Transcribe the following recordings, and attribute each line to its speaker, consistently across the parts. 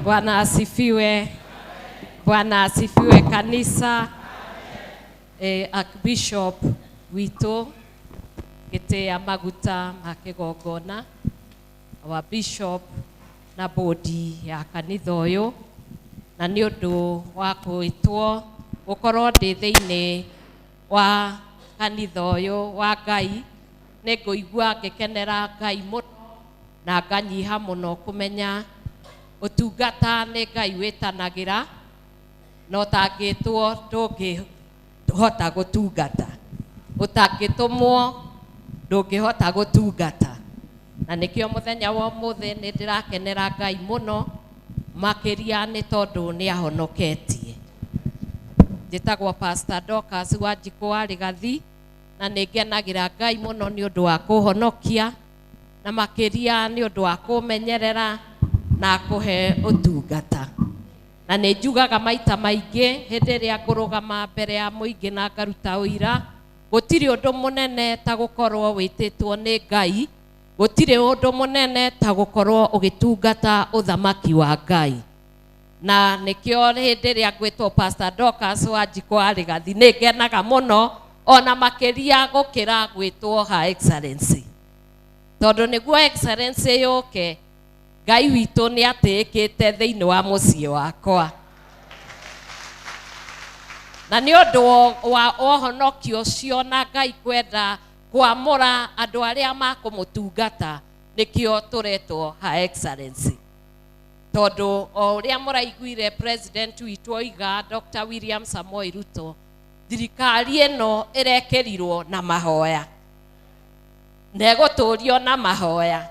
Speaker 1: Bwana asifiwe. Bwana asifiwe kanisa. Archbishop witũ gĩtĩa maguta ma kĩgongona, our bishop na bodi ya kanitha ũyũ, na nĩ ũndũ wa kwĩtwo gũkorwo ndĩ thĩinĩ wa kanitha ũyũ wa Ngai, nĩ ngũigua ngĩkenera Ngai mũno na nganyiha mũno kũmenya ũtungata nĩ Ngai wĩtanagĩra, na ũtangĩtwo ndũngĩhota gũtungata, ũtangĩtũmwo ndũngĩhota gũtungata. Na nĩkĩo mũthenya wa ũmũthĩ nĩ ndĩrakenera Ngai mũno makĩria nĩ tondũ nĩ ahonoketie. Njĩtagwo Pastor Dorcas Wanjikũ wa Rigathi, na nĩ ngenagĩra Ngai mũno nĩ ũndũ wa kũhonokia na makĩria nĩ ũndũ wa kũmenyerera na kũhe ũtungata. Na nĩ njugaga maita maingĩ hĩndĩ ĩrĩa ngũrũgama mbere ya mũingĩ na ngaruta ũira, gũtirĩ ũndũ mũnene ta gũkorwo wĩtĩtwo nĩ Ngai, gũtirĩ ũndũ mũnene ta gũkorwo ũgĩtungata ũthamaki wa Ngai. Na nĩkĩo hĩndĩ ĩrĩa ngwĩtwo Pastor Dorcas Wanjikũ wa Rigathi nĩ ngenaga mũno ona makĩria gũkĩra gwĩtwo Her Excellency, tondũ nĩguo Excellency yũke Ngai witũ nĩ atĩĩkĩte thĩinĩ wa mũciĩ wakwa. Na nĩ ũndũ wa ũhonokio ũcio na Ngai kwenda kwamũra andũ arĩa makũmũtungata, nĩkĩo tũretwo Her Excellency. Tondũ o ũrĩa mũraiguire President witũ oiga, Dr. William Samoei Ruto, thirikari ĩno ĩrekĩrirwo na mahoya, na ĩgũtũrio na mahoya,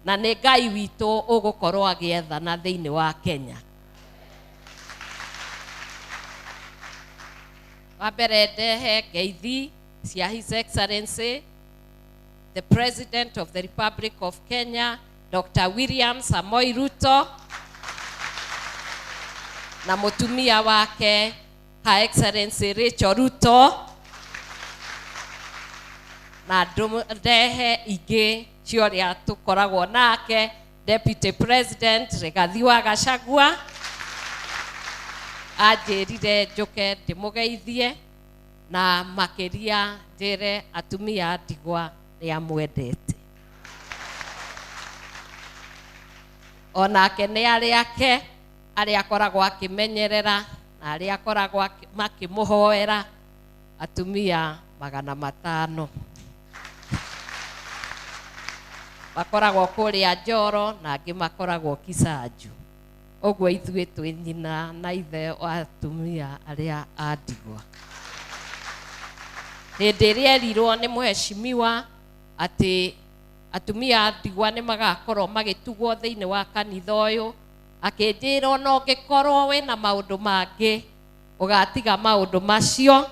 Speaker 1: na nĩ Ngai witũ ũgũkorwo agĩethana thĩinĩ wa Kenya. Wa mbere ndehe ngeithi cia His Excellency the President of the Republic of Kenya, Dr. William Samoei Ruto, na mũtumia wake Her Excellency Rachel Ruto, na ndehe ingĩ cia ũrĩa tũkoragwo nake Deputy President Rigathi wa Gachagua, anjĩrire njũke ndĩmũgeithie na makĩria njĩre atumia a ndigwa nĩ amwendete. Onake nĩ arĩ ake arĩa akoragwo akĩmenyerera na arĩa akoragwo makĩmũhoera atumia 500 makoragwo kũrĩa Njoro na angĩ makoragwo Kisanju. Ũguo ithuĩ twĩ nyina na ithe wa atumia arĩa a ndigwa. Hĩndĩ ĩrĩa erirwo nĩ mheshimiwa atĩ atumia a ndigwa nĩ magakorwo magĩtugwo thĩinĩ wa kanitha ũyũ, akĩnjĩra ona ũngĩkorwo wĩna maũndũ mangĩ ũgatiga maũndũ macio,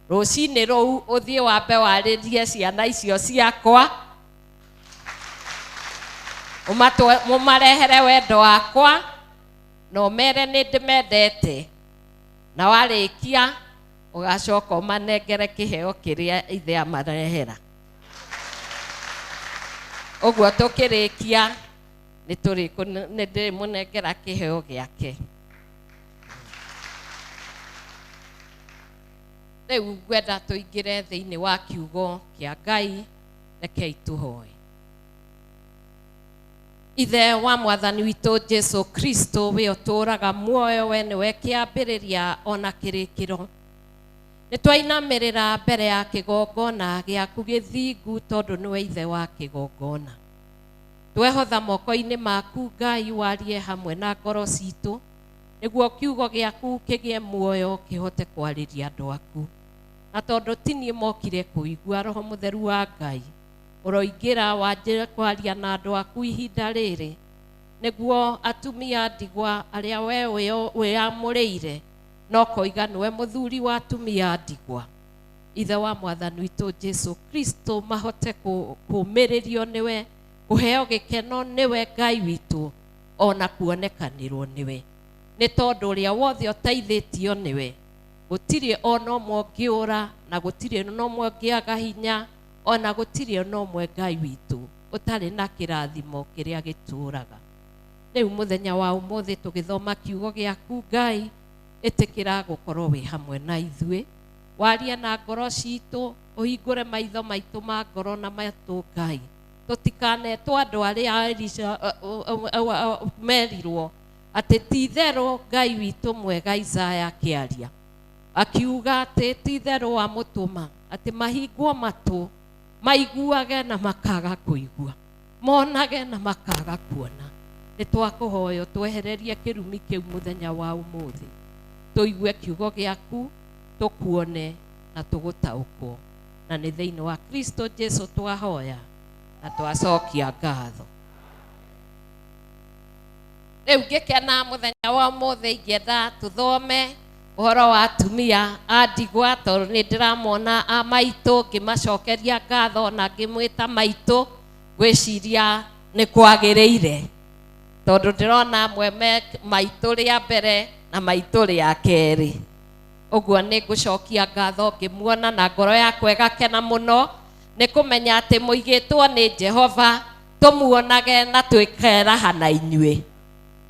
Speaker 1: rũcinĩ rũu ũthiĩ wambe warĩrie ciana icio ciakwa, ũmarehere wendo wakwa na ũmere nĩ ndĩmendete, na warĩkia ũgacoka ũmanengere kĩheo kĩrĩa ithe amarehera. Ũguo tũkĩrĩkia nĩ ndĩrĩmũnengera kĩheo gĩake. Rĩu ngwenda tũingĩre thĩinĩ wa kiugo kĩa Ngai, rekei tũhoe. Ithe wa Mwathani witũ Jesu Kristo, we ũtũũraga muoyo, we nĩwe kĩambĩrĩria ona kĩrĩkĩro. Nĩ twainamĩrĩra mbere ya kĩgongona gĩaku gĩthingu, tondũ nĩwe ithe wa kĩgongona. Twehotha moko-inĩ maku Ngai, warie hamwe na ngoro citũ, nĩguo kiugo gĩaku kĩgĩe muoyo kĩhote kwarĩria andũ aku. Na tondũ ti niĩ mokire kũigua, Roho Mũtheru wa Ngai ũroingĩra wanjĩre kwaria na andũ aku ihinda rĩrĩ, nĩguo atumia ndigwa arĩa we wĩamũrĩire no koiga nĩwe mũthuri wa atumia a ndigwa, Ithe wa Mwathani witũ Jesu Kristo, mahote kũũmĩrĩrio nĩwe, kũheo gĩkeno nĩwe Ngai witũ, ona kuonekanĩrwo nĩwe. Nĩ tondũ ũrĩa wothe ũteithĩtio nĩwe, gũtirĩ ona ũmwe ũngĩũra, na gũtirĩ ona ũmwe ũngĩaga hinya, ona gũtirĩ ona ũmwe Ngai witũ ũtarĩ na kĩrathimo kĩrĩa gĩtũũraga. Rĩu mũthenya wa ũmũthĩ tũgĩthoma kiugo gĩaku Ngai, ĩtĩkĩra gũkorwo wĩ hamwe na ithuĩ, warie na ngoro citũ, ũhingũre maitho maitũ ma ngoro na matũ Ngai, tũtikanetwo andũ arĩa Elisha merirwo atĩ ti itherũ Ngai witũ mwega. Isaya akĩaria akiuga atĩ ti itherũ amũtũma atĩ mahingwo matũ maiguage na makaga kũigua, monage na makaga kuona. Nĩ twakũhoya twehererie kĩrumi kĩu mũthenya wa ũmũthĩ, tũigue kiugo gĩaku, tũkuone na tũgũtaũkwo, na nĩ thĩinĩ wa Kristo Jesu twahoya na twacokia ngatho. Rĩu ngĩkena mũthenya wa ũmũthĩ, ingĩenda tũthome ũhoro wa atumia a ndigwa, tondũ nĩ ndĩramona a maitũ ngĩmacokeria ngatho na ngĩmwĩta maitũ, ngwĩciria nĩ kwagĩrĩire, tondũ ndĩrona amwe me maitũ rĩa mbere na maitũ rĩa kerĩ. Ũguo nĩ ngũcokia ngatho ngĩmuona na ngoro yakwa ĩgakena mũno nĩ kũmenya atĩ mũigĩtwo nĩ Jehova tũmuonage na twĩkeraha na inyuĩ.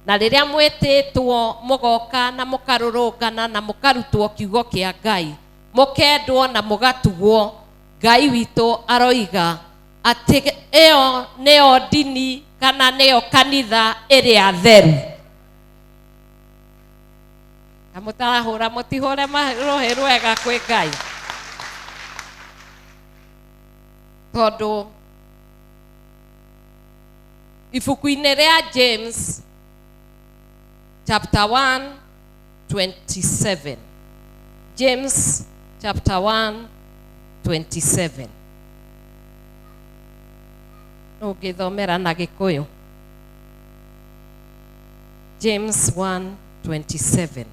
Speaker 1: Na rĩrĩa mwĩtĩtwo mũgoka na mũkarũrũngana na mũkarutwo kiugo kĩa Ngai, mũkendwo na mũgatugwo, Ngai witũ aroiga atĩ ĩyo nĩyo ndini kana nĩyo kanitha ĩrĩa theru. Na mũtarahũra mũtihũre rũhĩ rwega kwĩ Ngai, tondũ ibuku-inĩ rĩa James chapter 1 27, James chapter 1 27, ũngĩthomera na Gĩkũyũ James 1 27.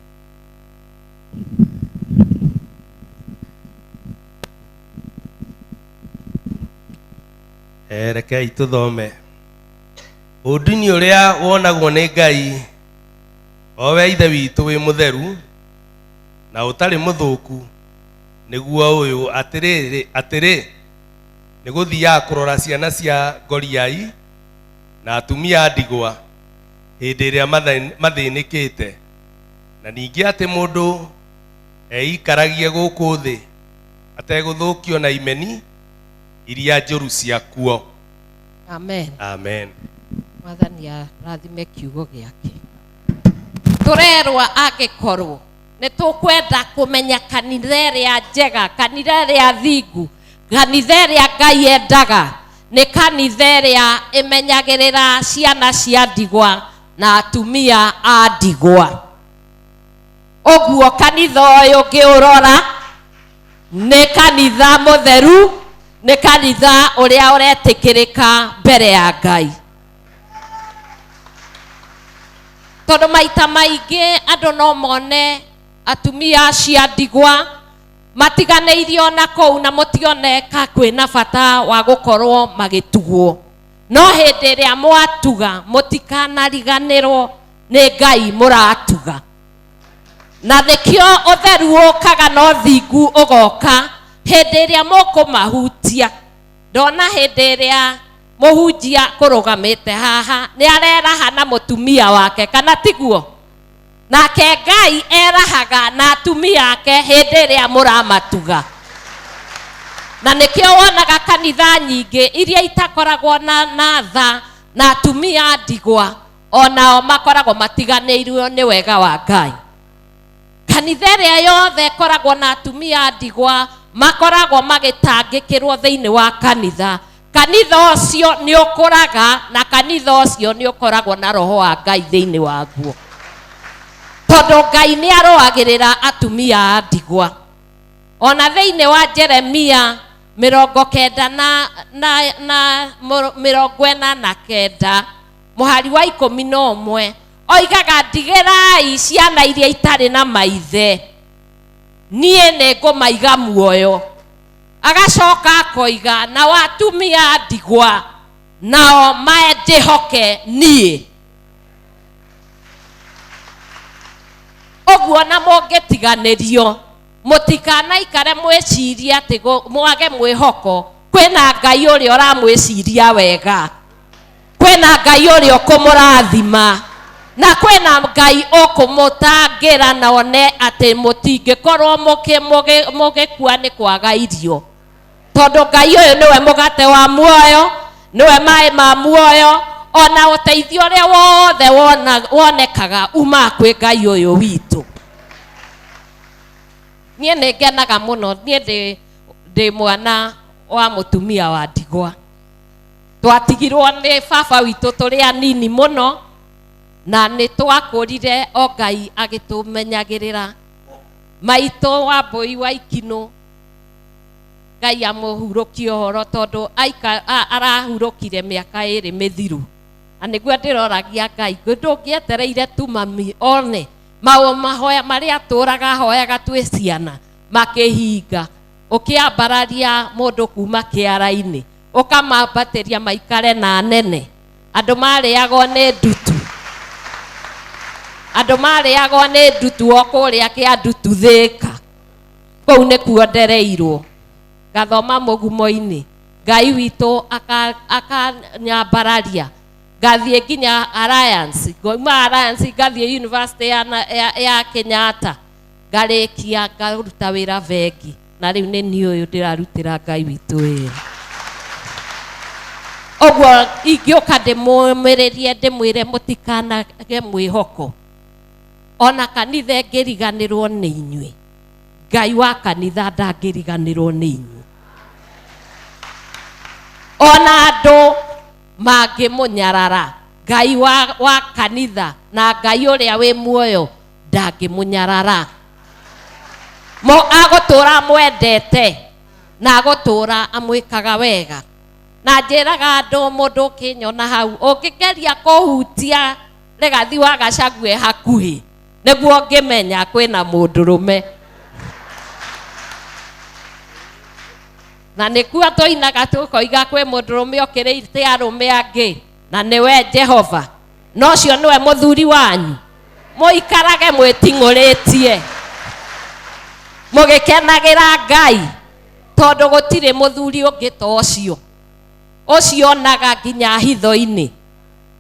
Speaker 2: Rekei tũthome. Ũndini ũrĩa wonagwo nĩ Ngai o we Ithe witũ wĩ mũtheru na ũtarĩ mũthũku nĩguo ũyũ, atĩrĩrĩ, atĩrĩ nĩ gũthiaga kũrora ciana cia ngoriai na atumia a ndigwa hĩndĩ ĩrĩa mathĩnĩkĩte, na ningĩ atĩ mũndũ eikaragie gũkũ thĩ ategũthũkio na imeni iria njũru ciakuo.
Speaker 1: Amen.
Speaker 2: Amen.
Speaker 1: Mwathani arathime kiugo gĩake. Tũrerwo angĩkorwo nĩ tũkwenda kũmenya kanitha ĩrĩa njega, kanitha ĩrĩa thingu, kanitha ĩrĩa Ngai endaga, nĩ kanitha ĩrĩa ĩmenyagĩrĩra ciana cia ndigwa na atumia a ndigwa. Ũguo kanitha ũyũ ngĩũrora nĩ kanitha mũtheru, nĩ kanitha ũrĩa ũretĩkĩrĩka mbere ya Ngai, tondũ maita maingĩ andũ no mone atumia cia ndigwa matiganĩirio na kũu na mũtione ka kwĩna bata wa gũkorwo magĩtugwo. No hĩndĩ ĩrĩa mwatuga, mũtikanariganĩrwo nĩ Ngai mũratuga, na nĩkĩo ũtheru ũkaga na ũthingu ũgoka hĩndĩ ĩrĩa mũkũmahutia. Ndona hĩndĩ ĩrĩa mũhunjia kũrũgamĩte haha nĩ areraha na mũtumia wake, kana tiguo? Nake Ngai erahaga na atumia ake hĩndĩ ĩrĩa mũramatuga. Na nĩkĩo wonaga kanitha nyingĩ iria itakoragwo na tha na atumia a ndigwa, onao makoragwo matiganĩirio nĩ wega wa Ngai. Kanitha ĩrĩa yothe ĩkoragwo na atumia a ndigwa makoragwo magĩtangĩkĩrwo thĩinĩ wa kanitha, kanitha ũcio nĩ ũkũraga, na kanitha ũcio nĩ ũkoragwo na roho wa Ngai thĩinĩ waguo, tondũ Ngai nĩ arũagĩrĩra atumia a ndigwa. Ona thĩinĩ wa Jeremia 99 na 49 mũhari wa 11 oigaga, "Ndigĩrai ciana iria itarĩ na maithe, niĩ nĩ ngũmaiga muoyo." Agacoka akoiga, "Nao atumia a ndigwa nao manjĩhoke niĩ." Ũguo na mũngĩtiganĩrio, mũtikanaikare mwĩcirie atĩ mwage mwĩhoko. Kwĩna Ngai ũrĩa ũramwĩciria wega, kwĩna Ngai ũrĩa ũkũmũrathima. Na kwĩna Ngai ũkũmũtangĩra na one atĩ mũtingĩkorwo mũgĩkua nĩ kwaga irio. Tondũ Ngai ũyũ nĩwe mũgate wa muoyo, nĩwe maĩ ma muoyo, ona ũteithio ũrĩa wothe wonekaga umaga kwĩ Ngai ũyũ witũ. Niĩ nĩ ngenaga mũno, niĩ ndĩ mwana wa mũtumia wa ndigwa. Twatigirwo nĩ baba witũ tũrĩ anini mũno, na nĩ twakũrire o Ngai agĩtũmenyagĩrĩra. Maitũ wa Mbũi wa Ikinũ, Ngai amũhurũkie ũhoro tondũ arahurũkire mĩaka 2 mĩthiru. Na nĩguo ndĩroragia Ngai, ndũngĩetereire tu mami one mahoya marĩa atũraga ahoyaga twĩ ciana makĩhinga, ũkĩambararia mũndũ kuma kĩara-inĩ ũkamambatĩria maikare na anene. Andũ marĩagwo nĩ ndutu, andũ marĩagwo nĩ ndutu o kũrĩa kĩa ndutu Thĩka, kũu nĩkuo ndereirwo ngathoma mũgumo-inĩ. Ngai witũ akanyambararia ngathiĩ nginya Alliance, ngauma Alliance ngathiĩ University ya Kenyatta, ngarĩkia ngaruta wĩra bengi, na rĩu nĩ niĩ ũyũ ndĩrarutĩra Ngai witũ wĩra. Ũguo ingĩũka ndĩmũmĩrĩrie ndĩmwĩre mũtikanage mwĩhoko, ona kanitha ĩngĩriganĩrwo nĩ inyuĩ, Ngai wa kanitha ndangĩriganĩrwo nĩ inyuĩ. Ona andũ mangĩmũnyarara, Ngai wa kanitha na Ngai ũrĩa wĩ muoyo ndangĩmũnyarara. Mo agũtũra amwendete na agũtũra amwĩkaga wega. Na njĩraga andũ, mũndũ ũkĩnyona hau ũngĩgeria kũhutia Rigathi wa Gachagua hakuhĩ, nĩguo ngĩmenya kwĩna mũndũrũme. Na nĩkuo tũinaga tũkoiga kwĩ mũndũrũme ũkĩrĩte arũme angĩ, na nĩwe Jehova. Na ũcio nĩwe mũthuri wanyu. Mũikarage mwĩting'ũrĩtie mũgĩkenagĩra Ngai, tondũ gũtirĩ mũthuri ũngĩ ta ũcio. Ũcio onaga nginya hitho-inĩ,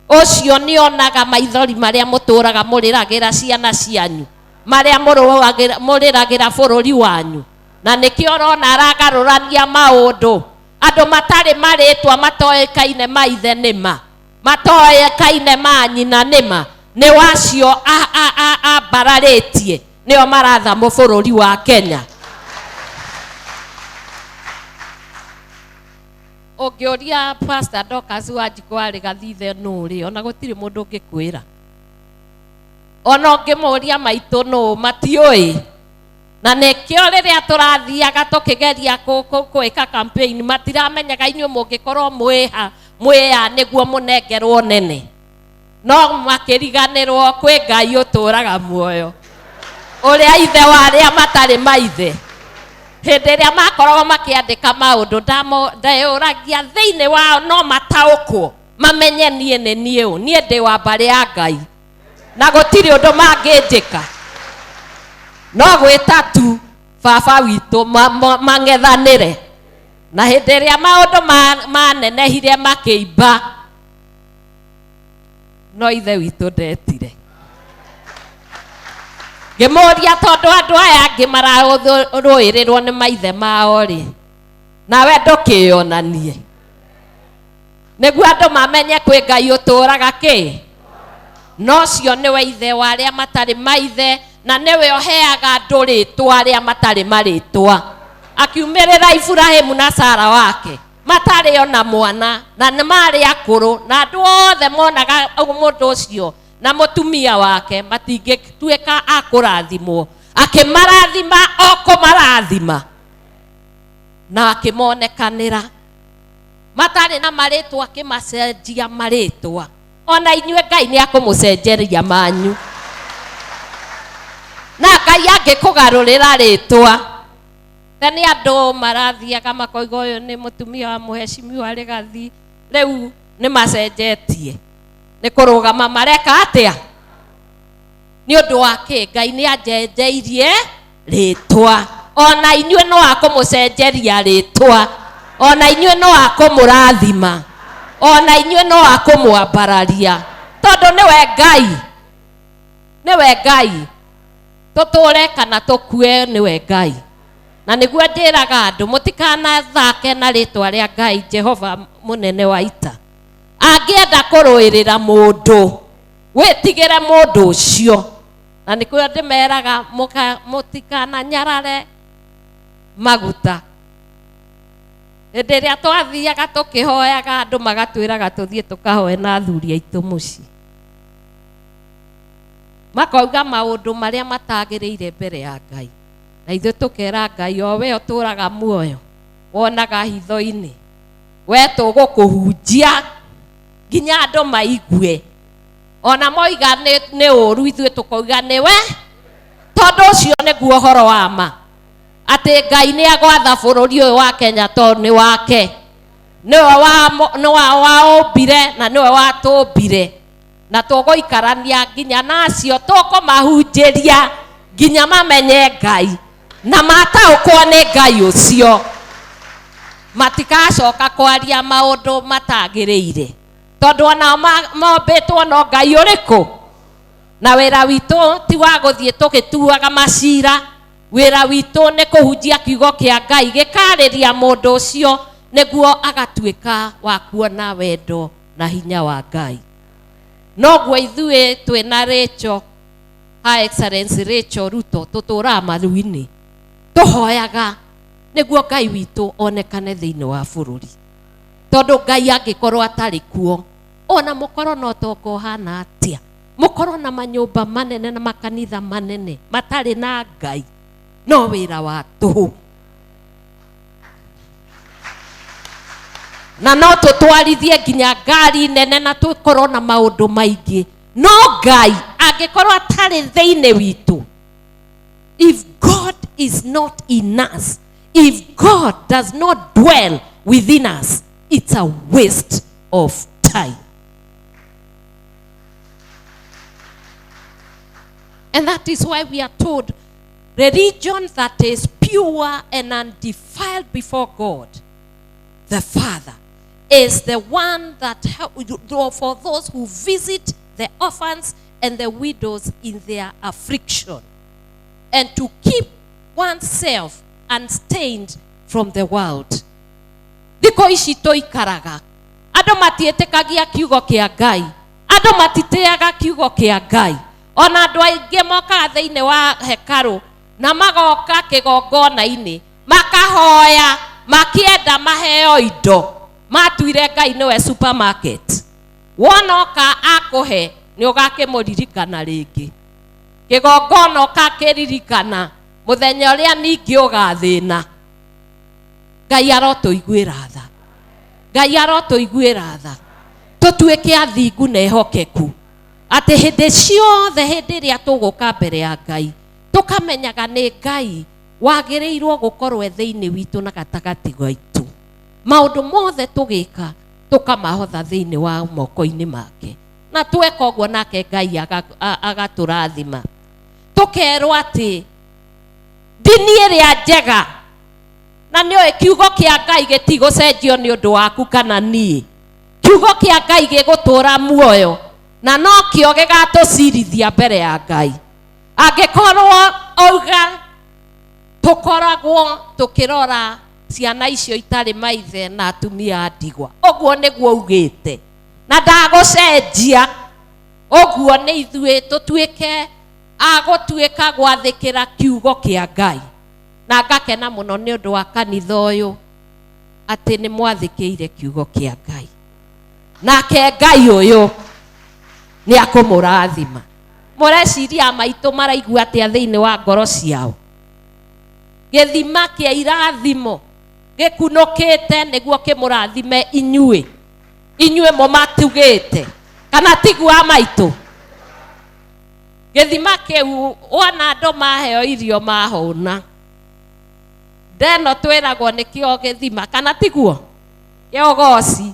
Speaker 1: ũcio nĩ onaga maithori marĩa mũtũraga mũrĩragĩra ciana cianyu, marĩa mũrĩragĩra bũrũri wanyu. Na nĩkĩo ũrona aragarũrania maũndũ. Andũ matarĩ marĩtwa matoĩkaine maithe nĩma, matoĩkaine manyina nĩma, nĩ wacio ambararĩtie, nĩo maratha bũrũri wa Kenya. Ũngĩũria Pastor Dorcas Wanjikũ wa Rigathi ithe nũ rĩ, ona gũtirĩ mũndũ ũngĩkwĩra. Ona ũngĩmũria maitũ nũ, matiũĩ. Na nĩkĩo rĩrĩa tũrathiaga tũkĩgeria gwĩka campaign, matiramenyaga inyuĩ mũngĩkorwo mwĩha mwĩya nĩguo mũnengerwo nene. No makĩriganĩrwo kwĩ Ngai ũtũraga muoyo, ũrĩa ithe wa arĩa matarĩ maithe. Hĩndĩ ĩrĩa makoragwo makĩandĩka maũndũ, ndeyũragia thĩinĩ wao no mataũkwo, mamenye niĩ nĩ niĩ ũ, niĩ ndĩ wa mbarĩ ya Ngai, na gũtirĩ ũndũ mangĩnjĩka. No gwĩta tu baba witũ mang'ethanĩre. Na hĩndĩ ĩrĩa maũndũ manenehire makĩimba, no ithe witũ ndetire. Ngĩmũria tondũ andũ aya angĩ mararũĩrĩrwo nĩ maithe mao rĩ, nawe ndũkĩonanie nĩguo andũ mamenye kwĩ Ngai ũtũraga kĩ. No ũcio nĩwe ithe wa arĩa matarĩ maithe, na nĩwe ũheaga andũ rĩtwa arĩa matarĩ marĩtwa. Akiumĩrĩra Iburahĩmu na Sara wake matarĩ ona mwana, na nĩ marĩ akũrũ, na andũ othe monaga mũndũ ũcio na mũtumia wake matingĩtuĩka a kũrathimwo. Akĩmarathima o kũmarathima, na akĩmonekanĩra matarĩ na marĩtwa, akĩmacenjia marĩtwa. Ona inyuĩ Ngai nĩ akũmũcenjeria manyu. Na Ngai angĩkũgarũrĩra rĩtwa, te nĩ andũ marathiaga makoiga ũyũ nĩ mũtumia wa mũheshimiwa Rigathi, rĩu nĩ macenjetie, nĩ kũrũgama mareka atĩa? Nĩ ũndũ wa kĩ? Ngai nĩ anjenjeirie rĩtwa. Ona inyuĩ no akũmũcenjeria rĩtwa, ona inyuĩ no akũmũrathima, ona inyuĩ no akũmwambararia, tondũ nĩwe Ngai. Nĩwe Ngai. Tũtũre kana tũkue nĩwe Ngai. Na nĩguo njĩraga andũ mũtikanathake na rĩtwa rĩa Ngai Jehova mũnene wa ita. Angĩenda kũrũĩrĩra mũndũ, wĩtigĩre mũndũ ũcio. Na nĩkĩo ndĩmeraga mũtikananyarare maguta. Hĩndĩ ĩrĩa twathiaga tũkĩhoyaga andũ magatwĩraga tũthiĩ tũkahoe na athuri aitũ mũciĩ. Makauga maũndũ marĩa matagĩrĩire mbere ya Ngai. Na ithuĩ tũkera Ngai o we ũtũraga muoyo, wonaga hitho-inĩ. We tũgũkũhunjia nginya andũ maigue. Ona moiga nĩ ũru ithuĩ tũkauga nĩ we, tondũ ũcio nĩguo ũhoro wa ma. Atĩ Ngai nĩ agwatha bũrũri ũyũ wa Kenya tondũ nĩ wake. Nĩwe waũmbire na nĩwe watũmbire. Na tũgũikarania nginya na acio tũkũmahunjĩria nginya mamenye Ngai na mataũkwo nĩ Ngai ũcio. Matikacoka kwaria maũndũ matagĩrĩire tondũ onao mombĩtwo no Ngai ũrĩkũ. Na wĩra witũ ti wa gũthiĩ tũgĩtuaga macira. Wĩra witũ nĩ kũhunjia kiugo kĩa Ngai gĩkarĩria mũndũ ũcio nĩguo agatuĩka wa kuona wendo na hinya wa Ngai. Noguo ithuĩ twĩna Rachel, Her Excellency Rachel Ruto, tũtũraga maru-inĩ tũhoyaga nĩguo Ngai witũ onekane thĩinĩ wa bũrũri. Tondũ Ngai angĩkorwo atarĩ kuo, ona mũkorwo na ũtonga ũhana atĩa, mũkorwo na manyũmba manene na makanitha manene matarĩ na Ngai, no wĩra wa tũhũ. Na no tũtwarithie nginya ngari nene na tũkorwo na maũndũ maingĩ, no Ngai angĩkorwo atarĩ thĩinĩ witũ, if God is not in us, if God does not dwell within us, it's a waste of time. And that is why we are told religion that is pure and undefiled before God, the Father, is the one that help, for those who visit the orphans and the widows in their affliction, and to keep oneself unstained from the world. Thikũ ici tũikaraga, andũ matiĩtĩkagia kiugo kĩa Ngai, andũ matitĩaga kiugo kĩa Ngai. Ona andũ aingĩ mokaga thĩinĩ wa hekarũ na magoka kĩgongona-inĩ makahoya makĩenda maheo indo. Matuire Ngai nĩwe supermarket. Wona oka akũhe nĩ ũgakĩmũririkana rĩngĩ. Kĩgongona ũgakĩririkana mũthenya ũrĩa ningĩ ũgathĩna. Ngai arotũiguĩra tha. Ngai arotũiguĩra tha. Tũtuĩke athingu na ehokeku. Atĩ hĩndĩ ciothe hĩndĩ ĩrĩa tũgũka mbere ya Ngai, tũkamenyaga nĩ Ngai wagĩrĩirwo gũkorwo e thĩinĩ witũ na gatagatĩ gaitũ. Maũndũ mothe tũgĩka tũkamahotha thĩinĩ wa moko-inĩ make. Na tweka ũguo nake Ngai agatũrathima. Tũkerwo atĩ ndini ĩrĩa njega, na nĩũĩ kiugo kĩa Ngai gĩtigũcenjio nĩ ũndũ waku kana niĩ. Kiugo kĩa Ngai gĩgũtũra muoyo na nokĩo gĩgatũcirithia mbere ya Ngai. Angĩkorwo auga tũkoragwo tũkĩrora ciana icio itarĩ maithe na atumia a ndigwa, ũguo nĩguo augĩte na ndagũcenjia. Ũguo nĩ ithuĩ tũtuĩke a gũtuĩka gwathĩkĩra kiugo kĩa Ngai. Na ngakena mũno nĩ ũndũ wa kanitha ũyũ atĩ nĩ mwathĩkĩire kiugo kĩa Ngai. Nake Ngai ũyũ nĩ akũmũrathima. Mũreciria maitũ maraigua atĩa thĩinĩ wa ngoro ciao? Gĩthima kĩa irathimo gĩkunũkĩte nĩguo kĩmũrathime inyuĩ. Inyuĩ mũmatugĩte. Kana tiguo a maitũ? Gĩthima kĩu wona andũ maheo irio mahũna. Ndeno twĩragwo nĩkĩo gĩthima, kana tiguo? Kĩa ũgoci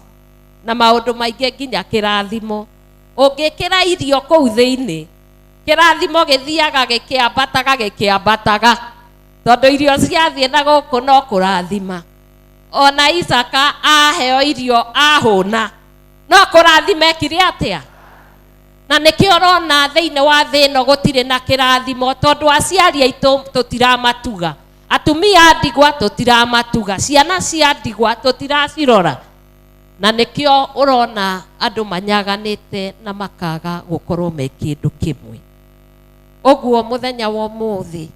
Speaker 1: na maũndũ maingĩ nginya kĩrathimo. Ũngĩkĩra irio kũu thĩinĩ, kĩrathimo gĩthiaga gĩkĩambataga gĩkĩambataga, tondũ irio ciathiĩ na gũkũ no kũrathima. Ona Isaka aheo irio ahũna, no kũrathima ekire atĩa? Na nĩkĩo ũrona thĩinĩ wa thĩ ĩno gũtirĩ na kĩrathimo, tondũ aciari aitũ tũtiramatuga, atumia a ndigwa tũtiramatuga, ciana cia ndigwa tũtiracirora. Na nĩkĩo ũrona andũ manyaganĩte na makaga gũkorwo me kĩndũ kĩmwe. Ũguo mũthenya wa ũmũthĩ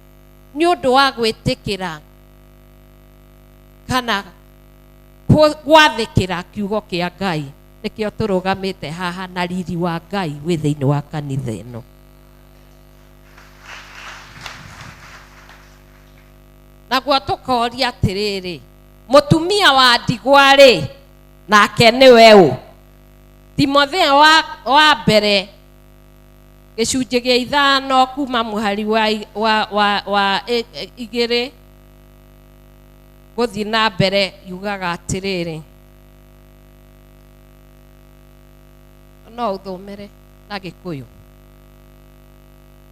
Speaker 1: nĩ ũndũ wa gwĩtĩkĩra kana gwathĩkĩra kiugo kĩa Ngai, nĩkĩo tũrũgamĩte haha na riri wa Ngai wĩ thĩinĩ wa kanitha ĩno. Naguo tũkoria atĩrĩrĩ, mũtumia wa ndigwa rĩ, nake nĩwe ũ? Timotheo wa mbere gĩcunjĩ gĩa 5 kuma mũhari wa 2 gũthiĩ na mbere yugaga atĩrĩrĩ, no ũthomere na Gĩkũyũ.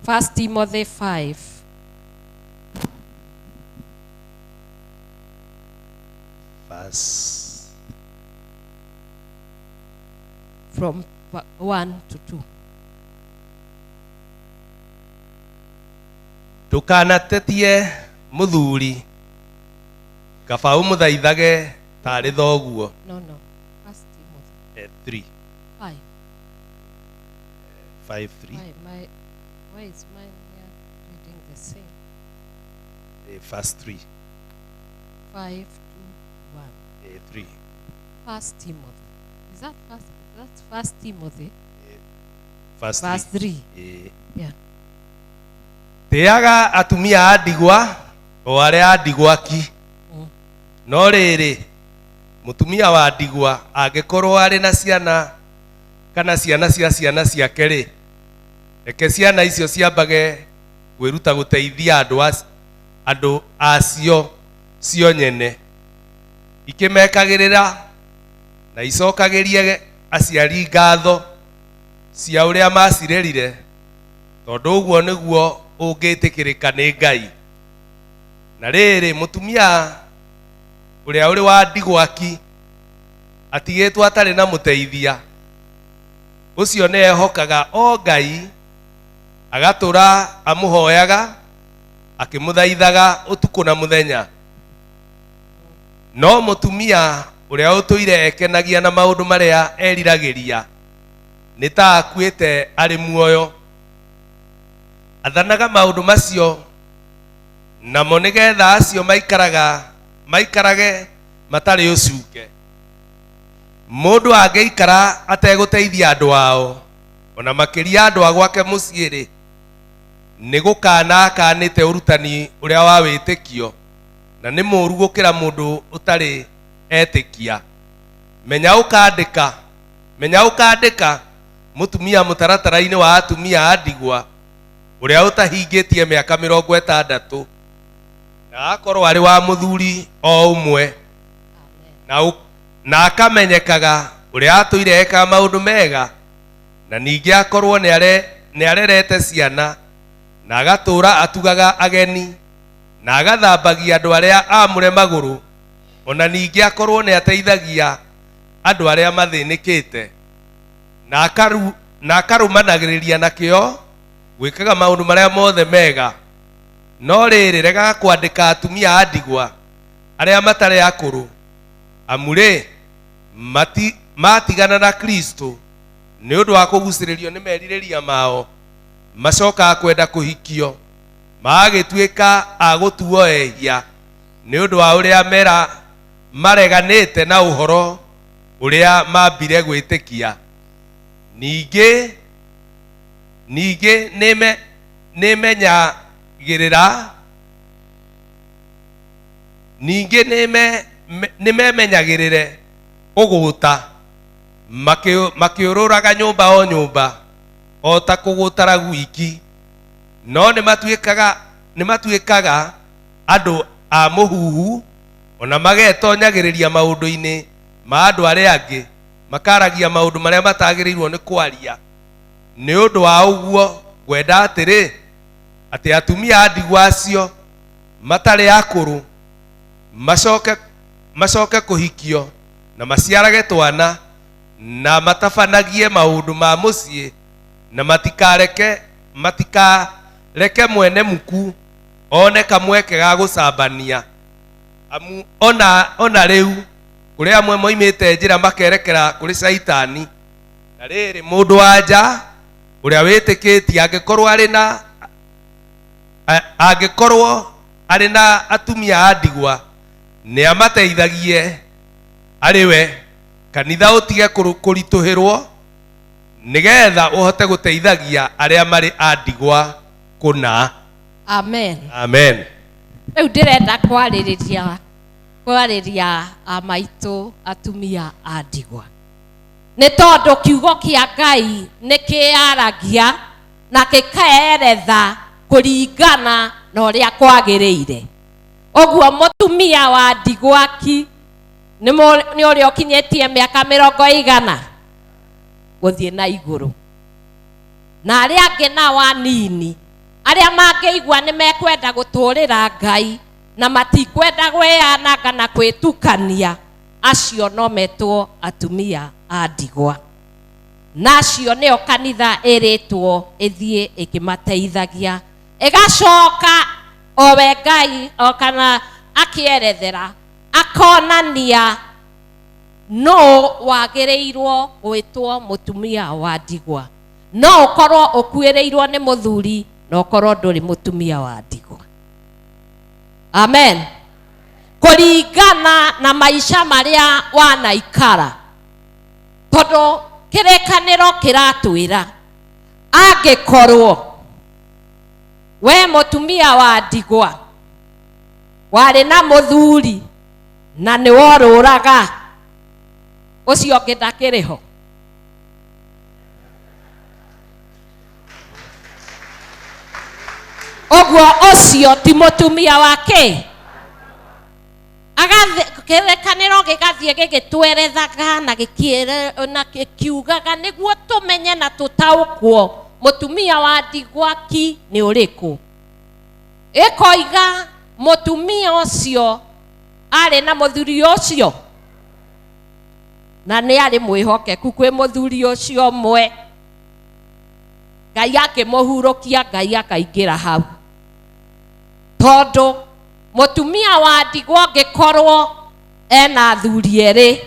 Speaker 1: 1 Timothy 5.
Speaker 2: Verse
Speaker 1: from 1 to 2.
Speaker 2: Ndũkanatetie mũthuri, kaba ũmũthaithage tarĩ thoguo.
Speaker 1: No, no. 1 Timothy.
Speaker 2: 3.
Speaker 1: 5.
Speaker 2: 5, 3.
Speaker 1: Why, why is mine here reading the same?
Speaker 2: Verse 3.
Speaker 1: 5, 2, 1.
Speaker 2: 3.
Speaker 1: 1 Timothy. Is that first? That's 1 Timothy.
Speaker 2: Verse
Speaker 1: Verse
Speaker 2: 3.
Speaker 1: 3. Yeah.
Speaker 2: Tĩaga atumia a ndigwa o arĩa a ndigwa ki. No rĩrĩ, mũtumia wa ndigwa angĩkorwo arĩ na ciana kana ciana cia ciana ciake rĩ, reke ciana icio ciambage kwĩruta gũteithia andũ acio cio nyene, ikĩmekagĩrĩra na icokagĩrie aciari ngatho cia ũrĩa macirerire, tondũ ũguo nĩguo ũngĩtĩkĩrĩka nĩ Ngai. Na rĩrĩ, mũtumia ũrĩa ũrĩ wa ndigwa ki atigĩtwo atarĩ na mũteithia, ũcio nĩ ehokaga o Ngai, agatũra amũhoyaga akĩmũthaithaga ũtukũ na mũthenya. No mũtumia ũrĩa ũtũire ekenagia na maũndũ marĩa eriragĩria nĩ ta akuĩte arĩ muoyo. Athanaga maũndũ macio namo nĩgetha acio maikarage matarĩ ũcuke. Mũndũ angĩikara ategũteithia andũ ao, ona makĩria andũ a gwake mũciĩ rĩ, nĩ gũkana akanĩte ũrutani ũrĩa wa wĩtĩkio, na nĩ mũũru gũkĩra mũndũ ũtarĩ etĩkia. Menya ũkandĩka mũtumia mũtaratara-inĩ wa atumia a ndigwa ũrĩa ũtahingĩtie mĩaka 60, na akorwo arĩ wa mũthuri o ũmwe, na akamenyekaga ũrĩa atũire ekaga maũndũ mega, na ningĩ akorwo nĩ arerete ciana, na agatũũra atugaga ageni, na agathambagia andũ arĩa aamũre magũrũ, ona ningĩ akorwo nĩ ateithagia andũ arĩa mathĩnĩkĩte, na akarũmanagĩrĩria na kĩo gwĩkaga maũndũ marĩa mothe mega. No rĩrĩ, regaga kwandĩka atumia a ndigwa arĩa matarĩ akũrũ, amu rĩ, matigana na Kristo nĩ ũndũ wa kũgucĩrĩrio nĩ merirĩria mao, macokaga kwenda kũhikio, magagĩtuĩka a gũtuo ehia nĩ ũndũ wa ũrĩa mareganĩte na ũhoro ũrĩa mambire gwĩtĩkia. Ningĩ nĩmenyagĩrĩra, ningĩ nĩmemenyagĩrĩre ũgũta, makĩũrũraga nyũmba o nyũmba o ta kũgũtara gwiki, no nĩmatuĩkaga andũ a mũhuhu, ona magetonyagĩrĩria maũndũ-inĩ ma andũ arĩa angĩ, makaragia maũndũ marĩa matagĩrĩirwo nĩ kwaria. Nĩ ũndũ wa ũguo ngwenda atĩrĩ, atĩ atumia a ndigwa acio matarĩ akũrũ macoke kũhikio na maciarage twana, na matabanagie maũndũ ma mũciĩ, Na matikareke matikareke mwene muku one kamweke ga gũcambania, amu ona rĩu kũrĩ amwe moimĩte njĩra makerekera kũrĩ Caitani. Na rĩrĩ, mũndũ wa nja ũrĩa wĩtĩkĩtie angĩkorwo arĩ na atumia a ndigwa, nĩ amateithagie arĩ we, kanitha ũtige kũritũhĩrwo, nĩgetha ũhote gũteithagia arĩa marĩ a ndigwa kũna.
Speaker 1: Amen.
Speaker 2: Amen.
Speaker 1: Rĩu ndĩrenda kwarĩria amaitũ atumia a ndigwa, nĩ tondũ kiugo kĩa Ngai nĩ kĩaragia na gĩkeeretha kũringana na ũrĩa kwagĩrĩire. Ũguo mũtumia wa ndigwa ki nĩ ũrĩa ũkinyĩtie mĩaka 100 gũthiĩ na igũrũ, na arĩa angĩ nao anini arĩa mangĩigua nĩ mekwenda gũtũrĩra Ngai na matikwenda gwĩyananga na kwĩtukania, acio no metwo atumia a ndigwa. Na acio nĩo kanitha ĩrĩtwo ĩthiĩ ĩkĩmateithagia, ĩgacoka owe Ngai o kana akĩerethera akonania no wagĩrĩirwo gwĩtwo mũtumia wa ndigwa. No ũkorwo ũkuĩrĩirwo nĩ mũthuri na ũkorwo ndũrĩ mũtumia wa ndigwa. Amen. Kũringana na maica marĩa wanaikara, tondũ kĩrĩkanĩro kĩratwĩra angĩkorwo we mũtumia wa ndigwa warĩ na mũthuri na nĩ worũraga, ũcio ũngĩ ndakĩrĩ ho. Ũguo ũcio ti mũtumia wake. Kĩrĩkanĩro gĩgathiĩ gĩgĩtwerethaga na gĩkĩere na gĩkiugaga nĩguo tũmenye na tũtaũkwo mũtumia wa ndigwa ki nĩ ũrĩkũ. Ĩkoiga mũtumia ũcio arĩ na mũthuri ũcio na nĩ arĩ mwĩhokeku kwĩ mũthuri ũcio ũmwe. Ngai akĩmũhurũkia, Ngai akaingĩra hau, tondũ mũtumia wa ndigwa angĩkorwo ena athuri erĩ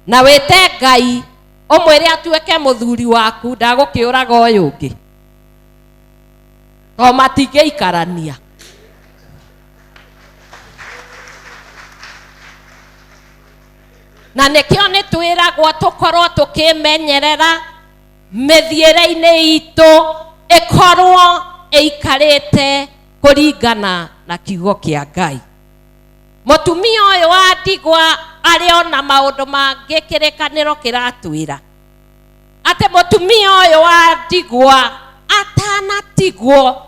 Speaker 1: na wĩte Ngai ũmwĩre atuĩke mũthuri waku, ndagũkĩũraga ũyũ ũngĩ, to matingĩikarania. Na nĩkĩo nĩ twĩragwo tũkorwo tũkĩmenyerera mĩthiĩre-inĩ itũ ĩkorwo ĩikarĩte kũringana na kiugo kĩa Ngai. Mũtumia ũyũ wa ndigwa arĩ ona maũndũ mangĩ kĩrĩkanĩro kĩratwĩra atĩ mũtumia ũyũ wa ndigwa atanatigwo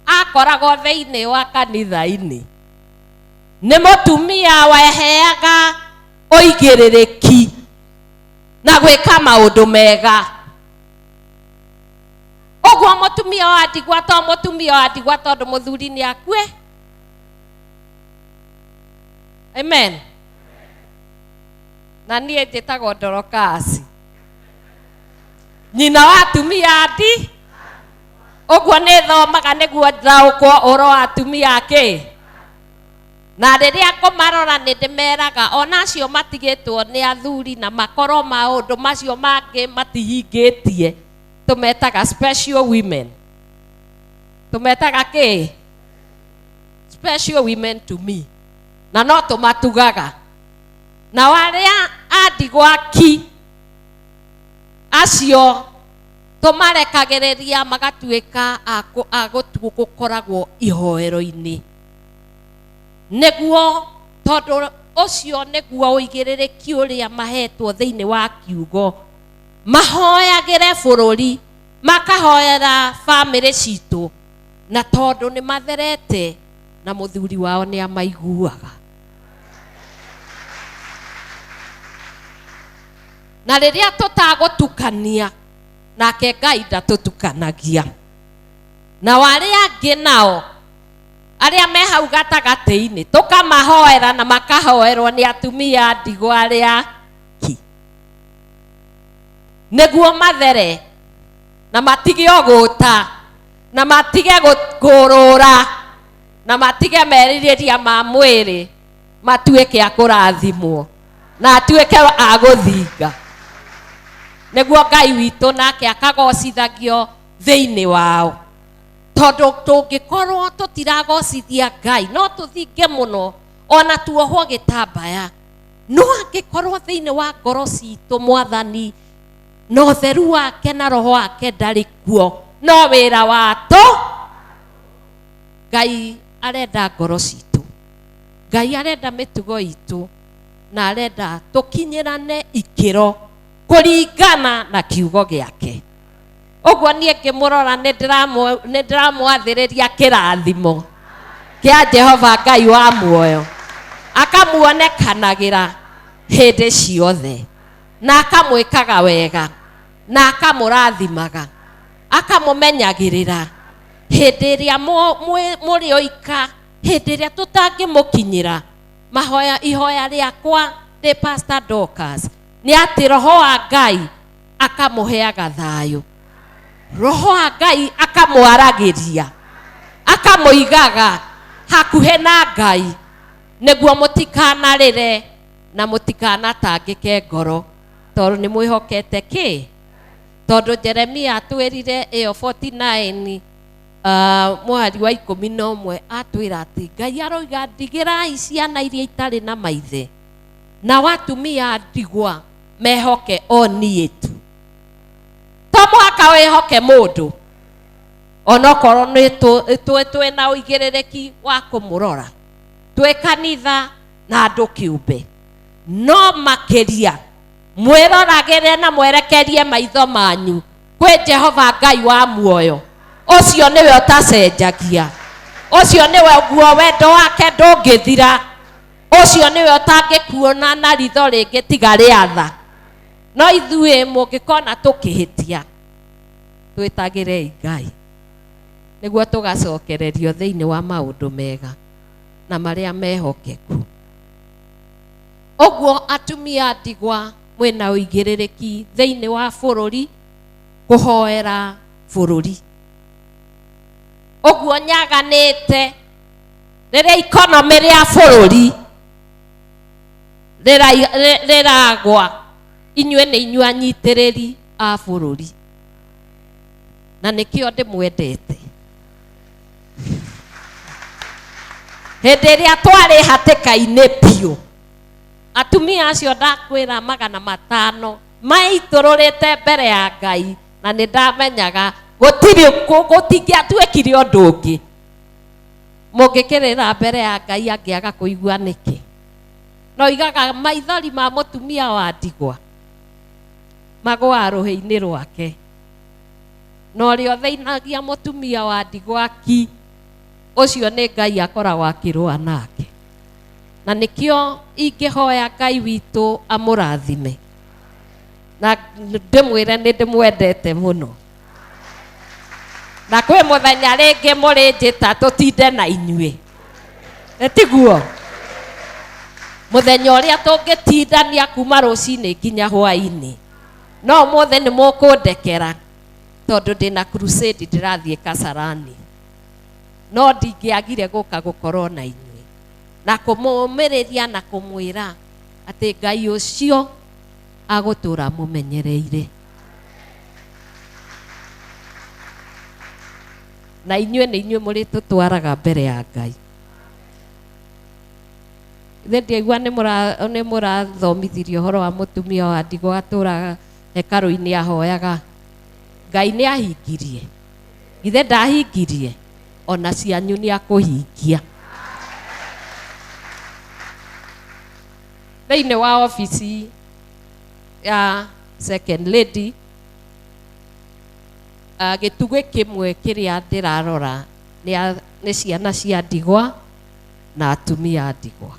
Speaker 1: akoragwo thĩinĩ wa kanitha-inĩ. Nĩ mũtumia weheaga ũigĩrĩrĩki na gwĩka maũndũ mega. Ũguo mũtumia wa ndigwa to mũtumia wa ndigwa tondũ mũthuri nĩ akue. Amen. Na niĩ njĩtagwo Dorokasi, nyina wa atumia a ndi. Ũguo nĩ thomaga nĩguo ndaũkwo ũhoro wa atumia akĩ. Na rĩrĩa ngũmarora nĩ ndĩmeraga ona acio matigĩtwo nĩ athuri na makorwo maũndũ macio mangĩ matihingĩtie, tũmetaga special women. Tũmetaga kĩ? Special women to me. Na no tũmatugaga. Nao arĩa a ndigwa ki acio tũmarekagĩrĩria magatuĩka a gũkoragwo ihoero-inĩ, nĩguo tondũ ũcio nĩguo ũigĩrĩrĩki ũrĩa mahetwo thĩinĩ wa kiugo, mahoyagĩre bũrũri, makahoera bamĩrĩ citũ, na tondũ nĩ matherete na mũthuri wao nĩ amaiguaga. Na rĩrĩa tũtagũtukania nake Ngai ndatũtukanagia. Na arĩa angĩ nao arĩa me hau gatagatĩ-inĩ tũkamahoera na makahoerwo nĩ atumia a ndigwa arĩa ki. Nĩguo mathere na matige ũgũta na matige kũrũra na matige merirĩria ma mwĩrĩ, matuĩke a kũrathimwo na atuĩke a gũthinga, nĩguo Ngai witũ nake akagocithagio thĩinĩ wao. Tondũ tũngĩkorwo tũtiragocithia Ngai no tũthinge mũno ona tuohwo gĩtambaya, no angĩkorwo thĩinĩ wa ngoro citũ Mwathani na ũtheru wake na roho wake ndarĩ kuo, no wĩra watũ. Ngai arenda ngoro citũ, Ngai arenda mĩtugo itũ, na arenda tũkinyĩrane ikĩro kũringana na kiugo gĩake. Ũguo niĩ ngĩmũrora nĩ ndĩramwathĩrĩria kĩrathimo kĩa Jehova Ngai wa muoyo, akamuonekanagĩra hĩndĩ ciothe na akamwĩkaga wega na akamũrathimaga, akamũmenyagĩrĩra hĩndĩ ĩrĩa mũrĩ oika, hĩndĩ ĩrĩa tũtangĩmũkinyĩra. Mahoya ihoya rĩakwa ndĩ Pastor Dorcas nĩ atĩ roho wa Ngai akamũheaga thayũ, roho wa Ngai akamwaragĩria, akamũigaga hakuhĩ na Ngai, nĩguo mũtikanarĩre na mũtikanatangĩke ngoro, tondũ nĩ mwĩhokete kĩ? Tondũ Jeremia atwĩrire ĩyo 49 mũhari wa 11 atwĩra atĩ Ngai aroiga ndigĩrai ciana iria itarĩ na maithe na watumia ndigwa mehoke o niĩ tu. To mũhaka wĩhoke mũndũ onokorwo nĩ twĩna ũigĩrĩrĩki wa kũmũrora, twĩ kanitha na andũ kĩũmbe, no makĩria mwĩroragĩre na mwerekerie maitho manyu kwĩ Jehova Ngai wa muoyo. Ũcio nĩwe ũtacenjagia, ũcio nĩwe guo wendo wake ndũngĩthira, ũcio nĩwe ũtangĩkuona na ritho rĩngĩ tiga rĩa tha. No ithuĩ mũngĩkona tũkĩhĩtia, twĩtagĩrei Ngai nĩguo tũgacokererio thĩinĩ wa maũndũ mega na marĩa mehokeku. Ũguo atumia ndigwa mwĩna ũigĩrĩrĩki thĩinĩ wa bũrũri kũhoera bũrũri. Ũguo nyaganĩte rĩrĩa ikonomĩ rĩa bũrũri rĩragwa, inyuĩ nĩ inyuĩ anyitĩrĩri a bũrũri, na nĩkĩo ndĩmwendete. Hĩndĩ ĩrĩa twarĩ hatĩka-inĩ biũ, atumia acio ndakwĩra 500 maitũrũrĩte mbere ya Ngai, na nĩ ndamenyaga gũtirĩ gũtingĩatuĩkire ũndũ ũngĩ. Mũngĩkĩrĩra mbere ya Ngai angĩaga kũigua nĩkĩ? No igaga maithori ma mũtumia wa ndigwa magũaga rũhĩ-inĩ rwake, na ũrĩa ũthĩnagia mũtumia wa ndigwa ki, ũcio nĩ Ngai akoragwo akĩrũa nake. Na nĩkĩo ingĩhoya Ngai witũ amũrathime, na ndĩmwĩre nĩ ndĩmwendete mũno, na kwĩ mũthenya rĩngĩ mũrĩnjĩta tũtinde na inyuĩ, nĩ tiguo? Mũthenya ũrĩa tũngĩtindania kuma rũcinĩ nginya hwaĩ-inĩ, no ũmũthĩ nĩ mũkũndekera tondũ ndĩna crusade ndĩrathiĩ Kasarani, no ndingĩagire gũka gũkorwo na inyuĩ na kũmũmĩrĩria na kũmwĩra atĩ Ngai ũcio agũtũra mũmenyereire. Na inyuĩ nĩ inyuĩ mũrĩtũtwaraga mbere ya Ngai. Ithe ndiaigua nĩ mũrathomithirie ũhoro wa mũtumia wa ndigwa atũraga hekarũ-inĩ ahoyaga. Ngai nĩ ahingirie, ithe ndahingirie, ona cianyu nĩ akũhingia. Thĩinĩ wa obici ya second lady, gĩtugĩ kĩmwe kĩrĩa ndĩrarora nĩ ciana cia ndigwa na atumia a ndigwa.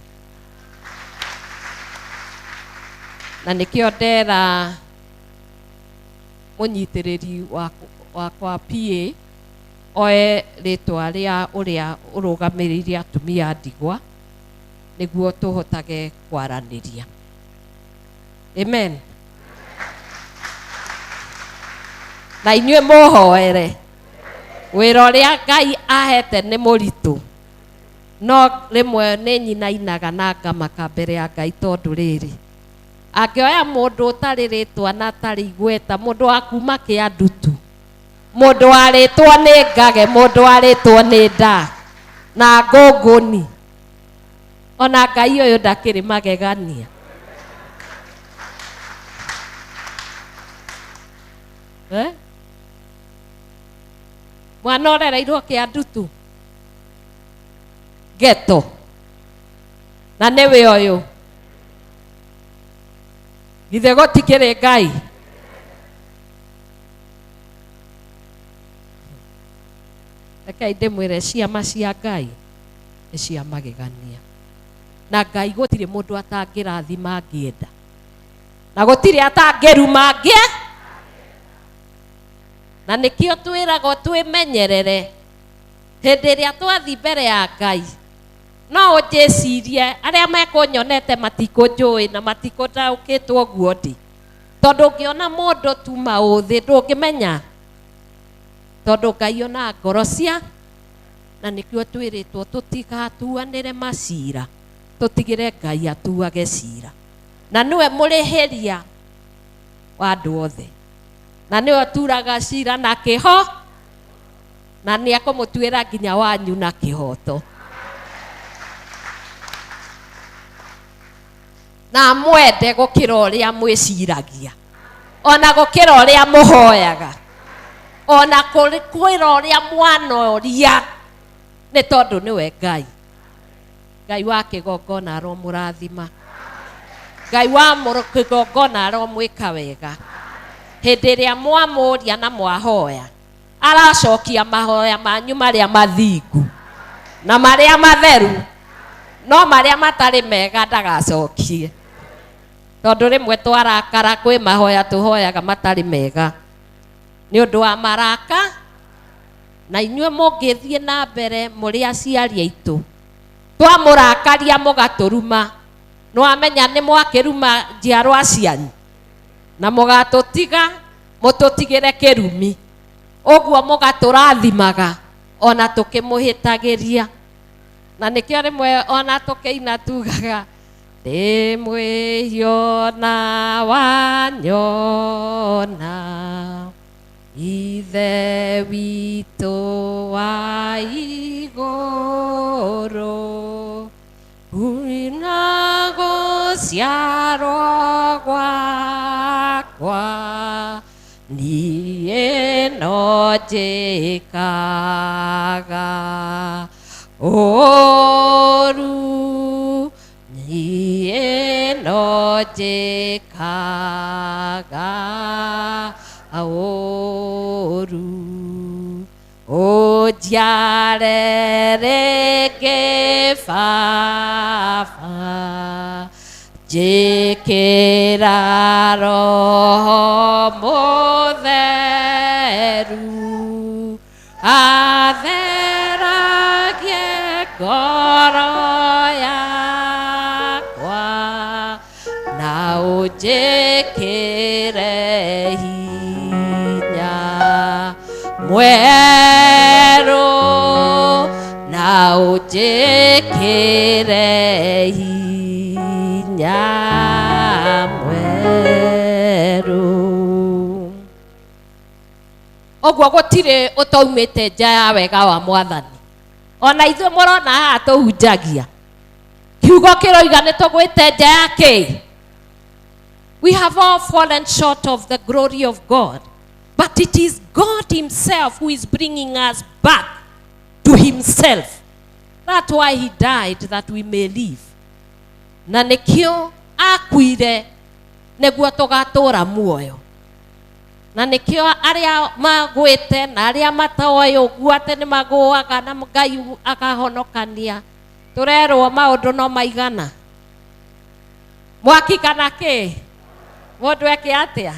Speaker 1: Na nĩkĩo ndera mũnyitĩrĩri wakwa PA oe rĩtwa rĩa ũrĩa ũrũgamĩrĩire atumia a ndigwa nĩguo tũhotage kwaranĩria. Amen. Na inyuĩ mũhoere wĩra ũrĩa Ngai ahete nĩ mũritũ, no rĩmwe nĩ nyinainaga na ngamaka mbere ya Ngai tondũ rĩrĩ angĩoya mũndũ ũtarĩ rĩtwa na atarĩ igweta, mũndũ wa kuma kĩandutu, mũndũ warĩtwo nĩ ngage, mũndũ warĩtwo nĩ nda na ngũngũni, ona Ngai ũyũ ndakĩrĩ magegania. Eh? Mwana ũrereirwo kĩandutu geto na nĩwe ũyũ, githĩ gũtikĩrĩ Ngai? Rekei ndĩmwĩre ciama cia Ngai nĩ cia magegania, na Ngai gũtirĩ mũndũ atangĩrathima angĩenda, na gũtirĩ atangĩruma angĩ, na nĩkĩo twĩragwo twĩmenyerere hĩndĩ ĩrĩa twathiĩ mbere ya Ngai. No ũnjĩcirie arĩa mekũnyonete matikũnjũĩ na matikũtaũkĩtwo ũguo ndĩ, tondũ ũngĩona mũndũ tu maũthĩ ndũngĩmenya, tondũ Ngai onaga ngoro cia, na nĩkĩo twĩrĩtwo tũtigatuanĩre macira, tũtigĩre Ngai atuage cira, na nĩwe mũrĩhĩria wa andũ othe, na nĩwe ũturaga cira na kĩho, na nĩ ekũmũtuĩra nginya wanyu na kĩhoto, na amwende gũkĩra ũrĩa mwĩciragia, ona gũkĩra ũrĩa mũhoyaga, ona kwĩra ũrĩa mwanoria, nĩ tondũ nĩwe Ngai. Ngai wa kĩgongona aromũrathima, Ngai wa kĩgongona aromwĩka wega. Hĩndĩ ĩrĩa mwamũria na mwahoya, aracokia mahoya manyu marĩa mathingu na marĩa matheru, no marĩa matarĩ mega ndagacokie, tondũ rĩmwe twarakara kwĩ mahoya tũhoyaga matarĩ mega nĩ ũndũ wa maraka. Na inyuĩ mũngĩthiĩ na mbere mũrĩ aciari aitũ, twamũrakaria mũgatũruma, nĩwamenya nĩ mwakĩruma njiarwa cianyu, na mũgatũtiga mũtũtigĩre kĩrumi, ũguo mũgatũrathimaga ona tũkĩmũhĩtagĩria. Na nĩkĩo rĩmwe ona tũkĩina tugaga ndĩ mwĩhio na wanyona, Ithe witũ wa igũrũ, na gũciarwo gwakwa niĩ no njĩkaga ũũru, niĩ no njĩkaga ũũru, ũnjiare rĩngĩ Baba, njĩkĩra Roho Mũtheru, atheragie ngoro yakwa, na ũnjĩkĩre hinya mwerũ, na ũnjĩkĩre hinya mwerũ. Ũguo gũtirĩ ũtaumĩte nja ya wega wa Mwathani. Ona ithuĩ mũrona haha tũhunjagia kiugo kĩroiga nĩ tũgwĩte nja ya kĩ. We have all fallen short of the glory of God, but it is God himself who is bringing us back to himself. That's why he died, that we may live. Na nĩkĩo akuire nĩguo tũgatũra muoyo. Na nĩkĩo arĩa magwĩte na arĩa matoĩ ũguo atĩ nĩ magũaga na Ngai akahonokania, tũrerwo maũndũ no maigana. Mwaki kana kĩ? Mũndũ eke atĩa?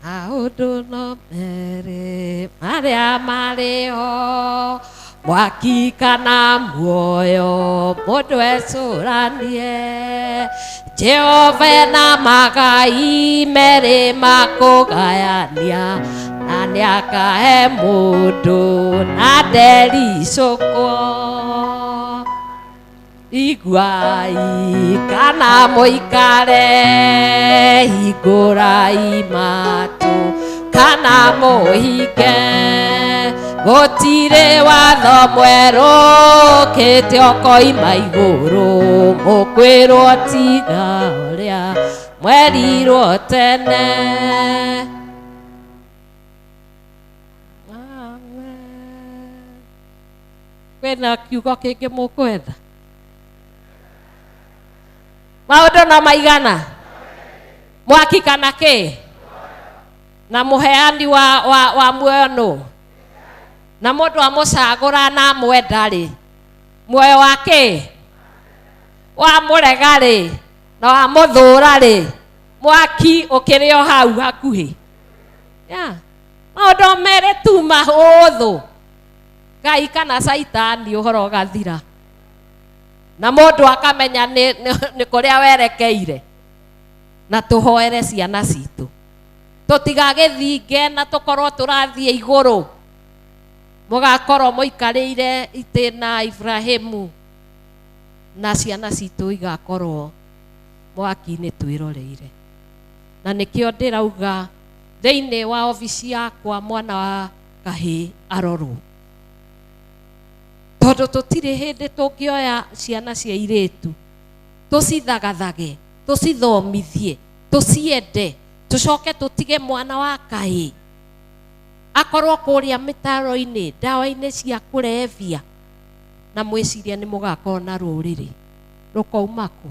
Speaker 1: Maũndũ no merĩ marĩa marĩ ho, Mwaki kana muoyo mũndũ ecũranie. Jehova na magai merĩ makũgayania, na nĩakahe mũndũ na ndericũkwo. Iguai kana mũikare, hingũrai matũ kana mũhinge. Gũtirĩ watho mwerũ ũkĩte ũkoima igũrũ, mũkwĩrwo tiga ũrĩa mwerirwo tene. Amen. Kwĩna kiugo kĩngĩ mũkwetha? Maũndũ no maigana? Mwaki kana kĩ? Na mũheani wa muoyo nũ? Na mũndũ amũcagũra na amwenda rĩ, muoyo wa kĩ? Wamũrega rĩ, na wamũthũra rĩ, mwaki ũkĩrĩ o hau hakuhĩ. Yeah. Maũndũ merĩ tu mahũthũ, Ngai kana Caitani, ũhoro ũgathira. Na mũndũ akamenya nĩ kũrĩa werekeire. Na tũhoere ciana citũ, tũtigagĩthinge na tũkorwo tũrathiĩ igũrũ. Mũgakorwo mũikarĩire itĩ na Ibrahimu, na ciana citũ igakorwo mwaki-inĩ twĩroreire. Na nĩkĩo ndĩrauga thĩinĩ wa obici yakwa mwana wa kahĩĩ arorwo, tondũ tũtirĩ hĩndĩ tũngĩoya ciana cia airĩtu tũcithagathage, tũcithomithie, tũciende, tũcoke tũtige mwana wa kahĩĩ akorwo kũrĩa mĩtaro-inĩ, ndawa-inĩ cia kũrebia, na mwĩcirie nĩ mũgakorwo na rũrĩrĩ rũkauma kũ?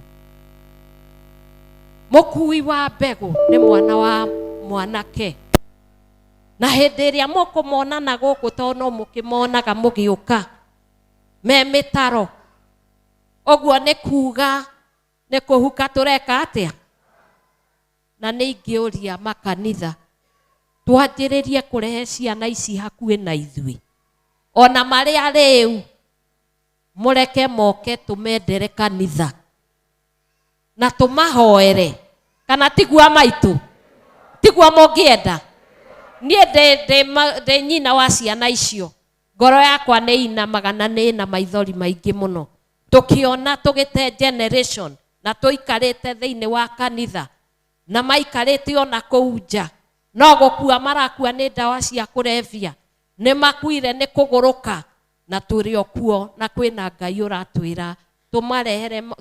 Speaker 1: Mũkui wa mbegũ nĩ mwana wa mwanake, na hĩndĩ ĩrĩa mũkũmona na gũkũ, tondũ no mũkĩmonaga mũgĩũka me mĩtaro, ũguo nĩ kuga nĩ kũhuka tũreka atĩa? Na nĩ ingĩũria makanitha twanjĩrĩrie kũrehe ciana ici hakuhĩ na ithuĩ, ona marĩa rĩu mũreke moke tũmendere kanitha na tũmahoere. Kana tiguo maitũ? Tiguo mũngĩenda? Niĩ ndĩ nyina wa ciana icio, ngoro yakwa nĩ inamaga na nĩ ĩna maithori maingĩ mũno tũkĩona tũgĩte generation na tũikarĩte thĩinĩ wa kanitha na maikarĩte ona kũu nja, no gũkua marakua nĩ ndawa cia kũrebia, nĩ makuire nĩ kũgũrũka, na tũrĩ o kuo, na kwĩna Ngai ũratwĩra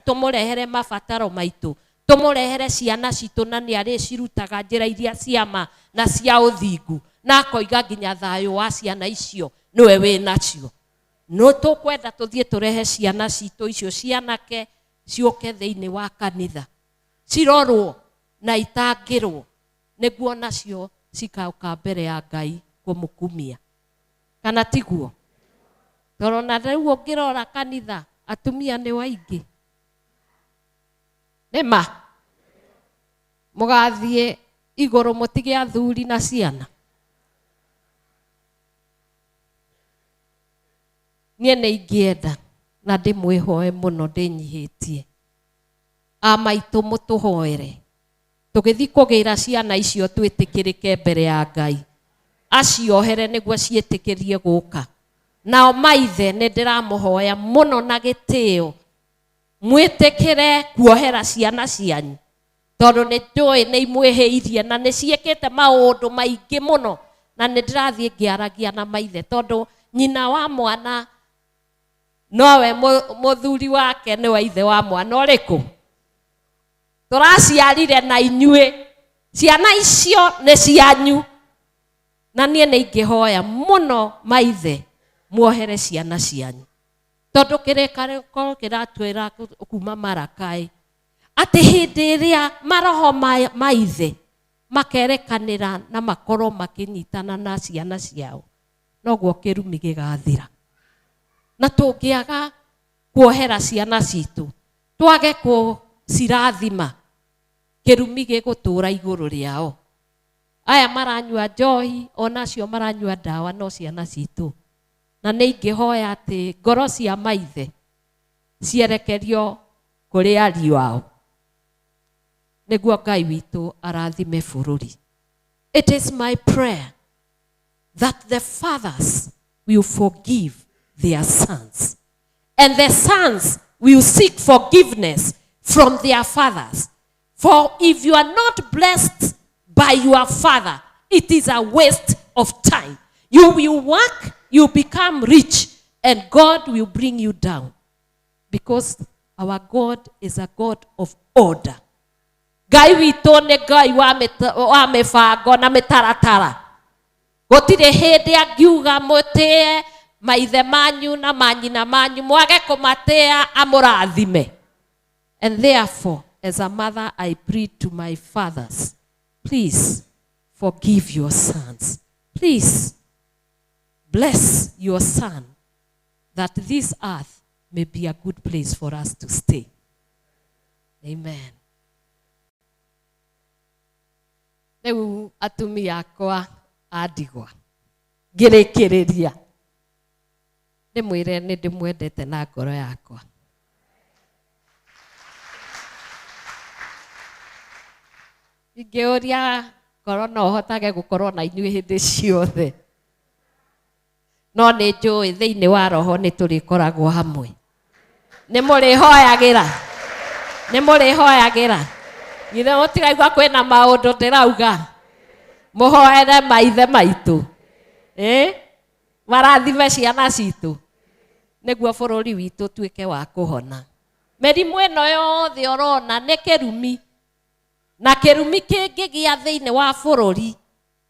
Speaker 1: tũmũrehere mabataro maitũ, tũmũrehere ciana citũ, na nĩ arĩcirutaga njĩra iria ciama na cia ũthingu, na akoiga nginya thayũ wa ciana icio nĩwe wĩ nacio. No tũkwenda tũthiĩ tũrehe ciana citũ icio cianake ciũke thĩinĩ wa kanitha, cirorwo na itangĩrwo, nĩguo nacio cikaũka mbere ya Ngai kũmũkumia. Kana tiguo? Tondũ na rĩu ũngĩrora kanitha atumia nĩ waingĩ. Nĩma mũgathiĩ igũrũ mũtige athuri na ciana. Niĩ nĩ ingĩenda na ndĩmwĩhoe mũno ndĩnyihĩtie, a maitũ mũtũhoere tũgĩthiĩ kũgĩra ciana icio twĩtĩkĩrĩke mbere ya Ngai, aciohere nĩguo ciĩtĩkĩrie gũka. Nao maithe nĩ ndĩramũhoya mũno na gĩtĩo mwĩtĩkĩre kuohera ciana cianyu, tondũ nĩ njũĩ nĩ imwĩhĩirie na nĩ ciĩkĩte maũndũ maingĩ mũno, na nĩ ndĩrathiĩ ngĩaragia na maithe, tondũ nyina wa mwana nowe mũthuri wake nĩwe ithe wa mwana ũrĩkũ. Tũraciarire na inyuĩ, ciana icio nĩ cianyu, na niĩ nĩ ingĩhoya mũno maithe muohere ciana cianyu, tondũ kĩrĩkanĩro kĩratwĩra kuma Marakai atĩ hĩndĩ ĩrĩa maroho maithe makerekanĩra na makorwo makĩnyitana na ciana ciao, noguo kĩrumi gĩgathira. Na tũngĩaga kuohera ciana citũ, twage kũcirathima, kĩrumi gĩgũtũra igũrũ rĩao. Aya maranyua njohi, onacio maranyua ndawa, no ciana citũ. Na nĩ ingĩhoya atĩ ngoro cia maithe cierekerio kũrĩ ariũ ao nĩguo Ngai witũ arathime bũrũri. It is my prayer that the fathers will forgive their sons and the sons will seek forgiveness from their fathers. For if you are not blessed by your father, it is a waste of time. You will work, you become rich, and God will bring you down. Because our God is a God of order. Ngai witũ nĩ Ngai wa mĩbango na mĩtaratara. Gũtirĩ hĩndĩ angiuga mũtĩe maithe manyu na manyina manyu mwage kũmatĩa amũrathime. And therefore, as a mother, I plead to my fathers, please forgive your sons. Please bless your son that this earth may be a good place for us to stay. Amen. Rĩu atumia akwa a ndigwa ngĩrĩkĩrĩria ndĩmwĩre nĩ ndĩmwendete na ngoro yakwa. Ingĩũria ngoro no hotage gũkorwo na inyuĩ hĩndĩ ciothe, no nĩ njũĩ thĩinĩ wa roho nĩ tũrĩkoragwo hamwe. Nĩ mũrĩhoyagĩra, nĩ mũrĩhoyagĩra. Githĩ mũtiraigua kwĩna maũndũ ndĩrauga? Mũhoere maithe maitũ, marathime ciana citũ nĩguo bũrũri witũ ũtuĩke wa kũhona. Mĩrimũ ĩno yothe ũrona nĩ kĩrumi, na kĩrumi kĩngĩgĩa thĩinĩ wa bũrũri,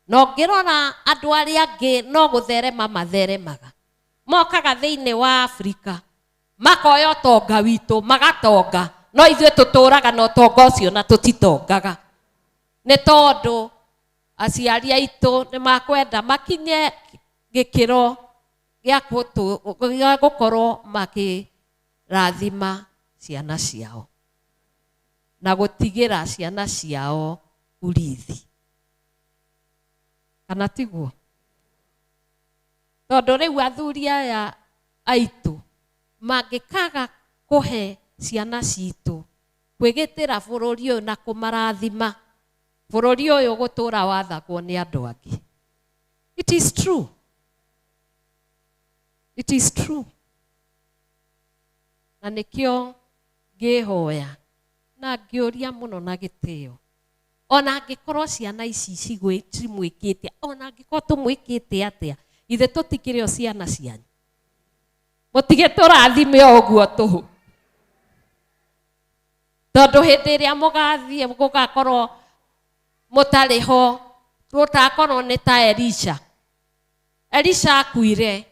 Speaker 1: na ũngĩrora andũ arĩa angĩ no gũtherema matheremaga. Mokaga thĩinĩ wa Afrika makoya ũtonga witũ magatonga, no ithuĩ tũtũraga na ũtonga ũcio na tũtitongaga. Nĩ tondũ aciari aitũ nĩ makwenda makinye gĩkĩro gĩa gũkorwo makĩrathima ciana ciao na gũtigĩra ciana ciao urithi. Kana tiguo? Tondũ rĩu athuri aya aitũ mangĩkaga kũhe ciana citũ kwĩgitĩra bũrũri ũyũ na kũmarathima, bũrũri ũyũ gũtũra wathagwo nĩ andũ angĩ. It is true. It is true. Na nĩkĩo ngĩhoya na ngĩũria mũno na gĩtĩo, ona angĩkorwo ciana ici cimwĩkĩte, ona angĩkorwo tũmwĩkĩte atĩa, ithe tũtikĩrĩ o ciana cianyu. Mũtige tũrathime o ũguo tũhũ. Tondũ hĩndĩ ĩrĩa mũgathiĩ gũgakorwo mũtarĩ ho, tũtakorwo nĩ ta Elisha. Elisha akuire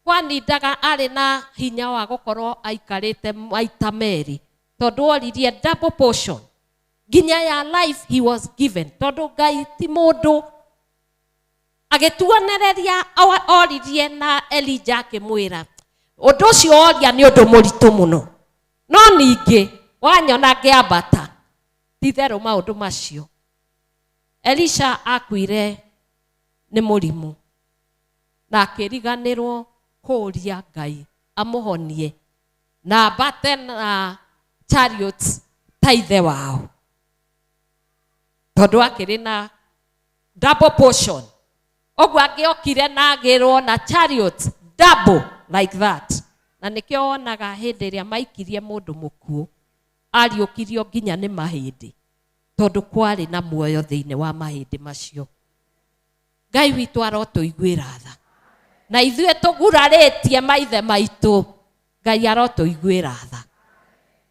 Speaker 1: kwanindaga arĩ na hinya wa gũkorwo aikarĩte maita merĩ, tondũ oririe double portion nginya ya life he was given. Tondũ Ngai ti mũndũ. Agĩtuonereria oririe na Elijah akĩmwĩra ũndũ ũcio oria nĩ ũndũ mũritũ mũno, no ningĩ wanyona ngĩambata ti-itherũ maũndũ macio. Elisha akuire nĩ mũrimũ na akĩriganĩrwo kũũria Ngai amũhonie na ambate na chariots ta ithe wao, tondũ akĩrĩ na double portion. Ũguo angĩokire na agĩrwo na chariots double like that. Na nĩkĩo wonaga hĩndĩ ĩrĩa maikirie mũndũ mũkuũ ariũkirio nginya nĩ mahĩndĩ, tondũ kwarĩ na muoyo thĩinĩ wa mahĩndĩ macio. Ngai witũ arotũiguĩra tha, na ithuĩ tũgurarĩtie maithe maitũ, Ngai arotũiguĩra tha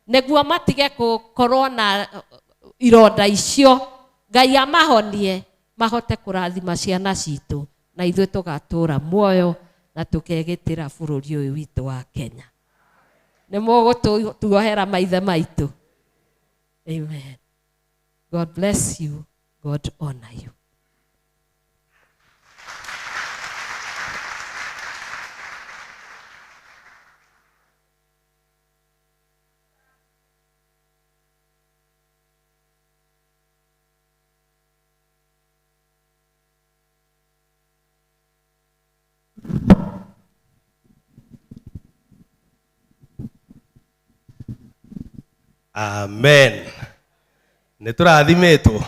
Speaker 1: nĩguo matige gũkorwo na ironda icio. Ngai amahonie mahote kũrathima ciana citũ, na ithuĩ tũgatũra muoyo na tũkegitĩra bũrũri ũyũ witũ wa Kenya. Nĩ mũgũtuohera maithe maitũ. Amen. God bless you. God honor you.
Speaker 2: Amen. Nĩ tũrathimĩtwo.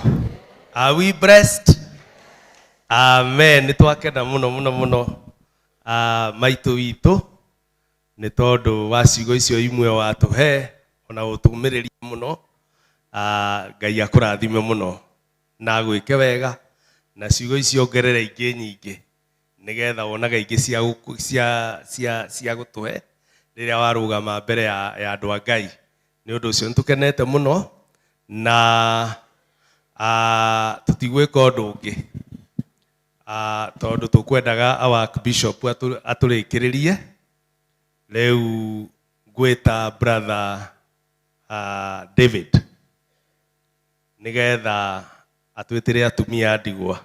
Speaker 2: Are we blessed? Amen. Nĩ twakena mũno mũno mũno maitũ witũ nĩ tondũ wa ciugo icio imwe watũhe ona gũtũmĩrĩria mũno. Ngai akũrathime mũno na agwĩke wega na ciugo icio ongerere ingĩ nyingĩ nĩgetha wonaga ingĩ cia cia cia cia gũtũhe rĩrĩa warũgama mbere ya andũ a Ngai. Nĩ ũndũ ũcio nĩtũkenete mũno na tũtigwĩka ũndũ ũngĩ tondũ tũkwendaga our bishop atũrĩkĩrĩrie. Rĩu ngwĩta brother David nĩgetha atwĩtĩre atumia a ndigwa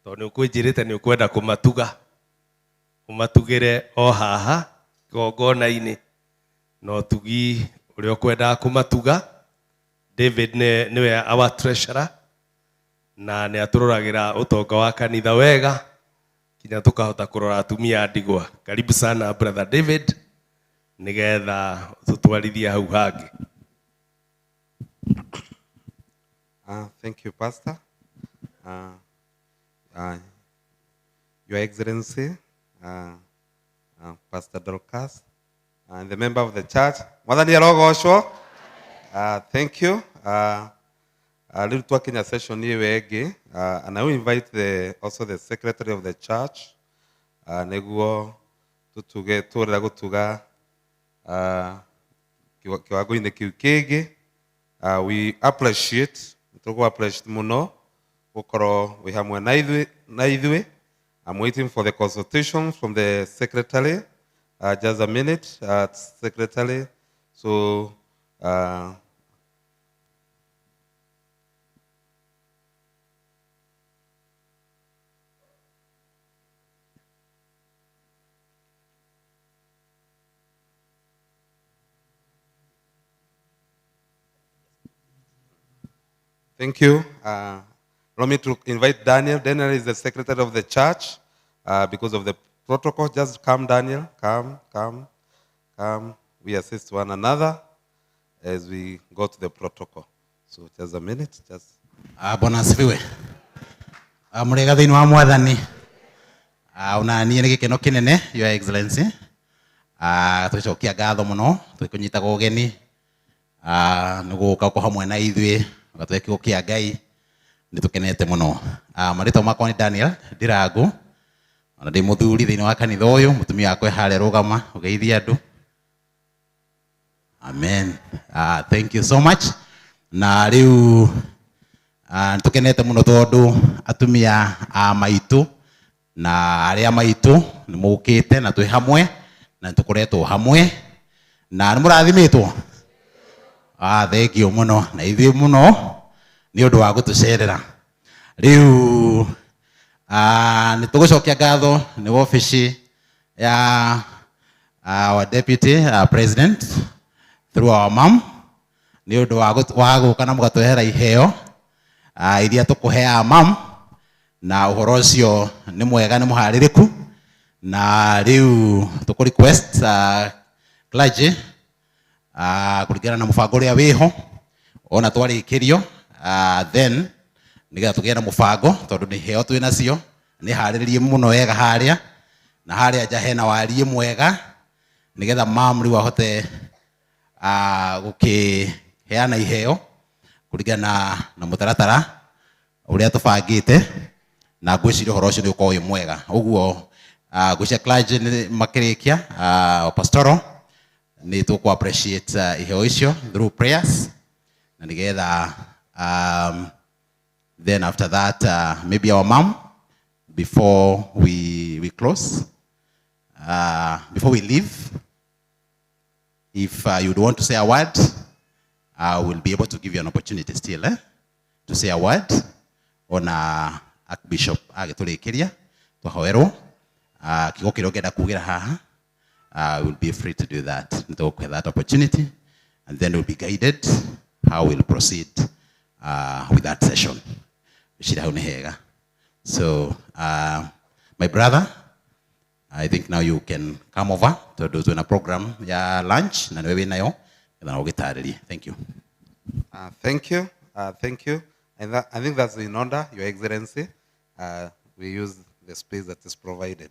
Speaker 2: tondũ nĩ ũkwĩnjĩrĩte nĩ ũkwenda kũmatuga ũmatugĩre o haha igongona-inĩ na ũtugi ũrĩa ũkwendaga kũmatuga. David nĩwe our treasurer na nĩ atũroragĩra ũtonga wa kanitha wega kinya tũkahota kũrora atumia a ndigwa. Karibu sana brother David nĩgetha tũtwarithie hau hangĩ.
Speaker 3: Thank you, Pastor. Your Excellency, Pastor Dorcas, and the member of the church. Mwathani arogocwo. Thank you. Rĩu twakinya session ĩyo ĩngĩ, and I will invite also the secretary of the church, nĩguo tũtuge tũrĩra gũtuga kĩwango-inĩ kĩu kĩngĩ. We appreciate, tũkũ appreciate mũno gũkorwo wĩ hamwe na ithuĩ. I'm waiting for the consultation from the secretary. Just a minute, secretary. So, thank you. Allow me to invite Daniel. Daniel is the secretary of the church. Because of the protocol, just come, Daniel. Come, come, come. We assist one another as we go to the protocol. So just a minute. Just.
Speaker 4: Bwana asifiwe. Mũrĩega thĩinĩ wa Mwathani. Ona niĩ nĩ gĩkeno kĩnene, Your Excellency. Tũgĩcokia ngatho mũno, tũgĩkũnyitaga ũgeni. Nĩ gũka ũko hamwe na ithuĩ, ũgatũhe kiugo kĩa Ngai. Nĩ tũkenete mũno. Marĩtwa makwa nĩ Daniel Ndirangu. Ona ndĩ mũthuri thĩinĩ wa kanitha ũyũ, mũtumia wakwa e harĩa rũgama, ũgeithie andũ. Amen. Thank you so much. Na rĩu nĩtũkenete mũno tondũ atumia a maitũ na arĩa maitũ nĩ mũkĩte na twĩ hamwe na nĩtũkoretwo hamwe na nĩ mũrathimĩtwo. Thank you mũno na ithuĩ mũno nĩ ũndũ wa gũtũcerera. Rĩu nĩ tũgũcokia ngatho nĩ wabici ya our deputy president through our mom nĩ ũndũ wa gũka na mũgatũrehera iheo iria tũkũheaga mam, na ũhoro ũcio nĩ mwega, nĩ mũharĩrĩku. Na rĩu tũkũ request clergy kũringana na mũbango ũrĩa wĩho ona twarĩkĩrio, then nĩgetha tũgĩe na mũbango tondũ nĩ iheo twĩ nacio nĩ harĩrĩrie mũno wega harĩa na harĩa nja hena wariĩ mwega nĩgetha mam rĩu ahote gũkĩheana iheo kũringana na mũtaratara ũrĩa tũbangĩte, na ngwĩciria ũhoro ũcio nĩ ũkorwo wĩ mwega. Ũguo ngwĩciria clergy nĩ makĩrĩkia pastoral nĩ tũkũ appreciate iheo icio through prayers na nĩgetha then after that maybe our mom before we close, before we leave, if you'd want to say a word, I will be able to give you an opportunity still to say a word on Archbishop agĩtũrĩkĩria twahoerwo kiugo kĩrĩa ũngĩenda kuugĩra haha, we'll be free to do that. Nĩtũgũkũhe that opportunity and then we'll be guided how we'll proceed with that session. Ngwĩciria hau nĩ hega. So my brother, I think now you can come over tondũ twĩna program ya lunch na nĩwe wĩnayo Getha ũgĩtarĩrie. Thank you.
Speaker 3: Thank you. Thank you. And that, I think that's in order, Your Excellency. We use the space that is provided.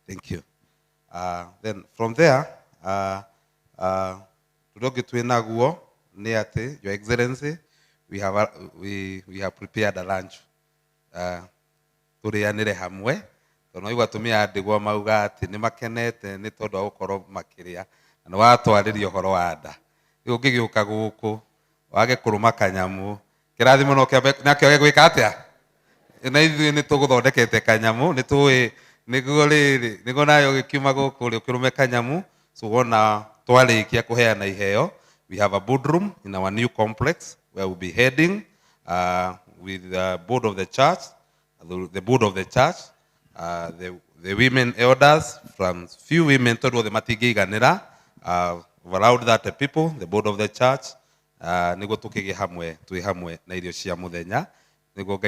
Speaker 3: Thank you. Then from there, ũndũ ũngĩ twĩ naguo nĩ atĩ, Your Excellency, we have prepared a lunch. Tũrĩanĩre hamwe tondũ no atumia a ndigwa mauga atĩ nĩ makenete nĩ tondũ wa gũkorwo makĩrĩa na nĩ watwarĩria ũhoro wa nda. Rĩu ũngĩgĩũka gũkũ wage kũrũma kanyamũ, kĩrathimo no kĩambe nakĩo gĩgwĩka atĩa? Na ithuĩ nĩ tũgũthondekete kanyamũ, nĩ tũĩ nĩguo rĩrĩ nĩguo nawe ũgĩkiuma gũkũ rĩ ũkĩrũme kanyamũ. So wona twarĩkia kũheana iheo, we have a boardroom in our new complex where we'll be heading with the board of the church, the board of the church, the women elders from few women tondũ othe matingĩiganĩra, we've allowed that the people, the board of the church, nĩguo tũkĩgĩe hamwe twĩ hamwe na irio cia mũthenya nĩguo Ngai.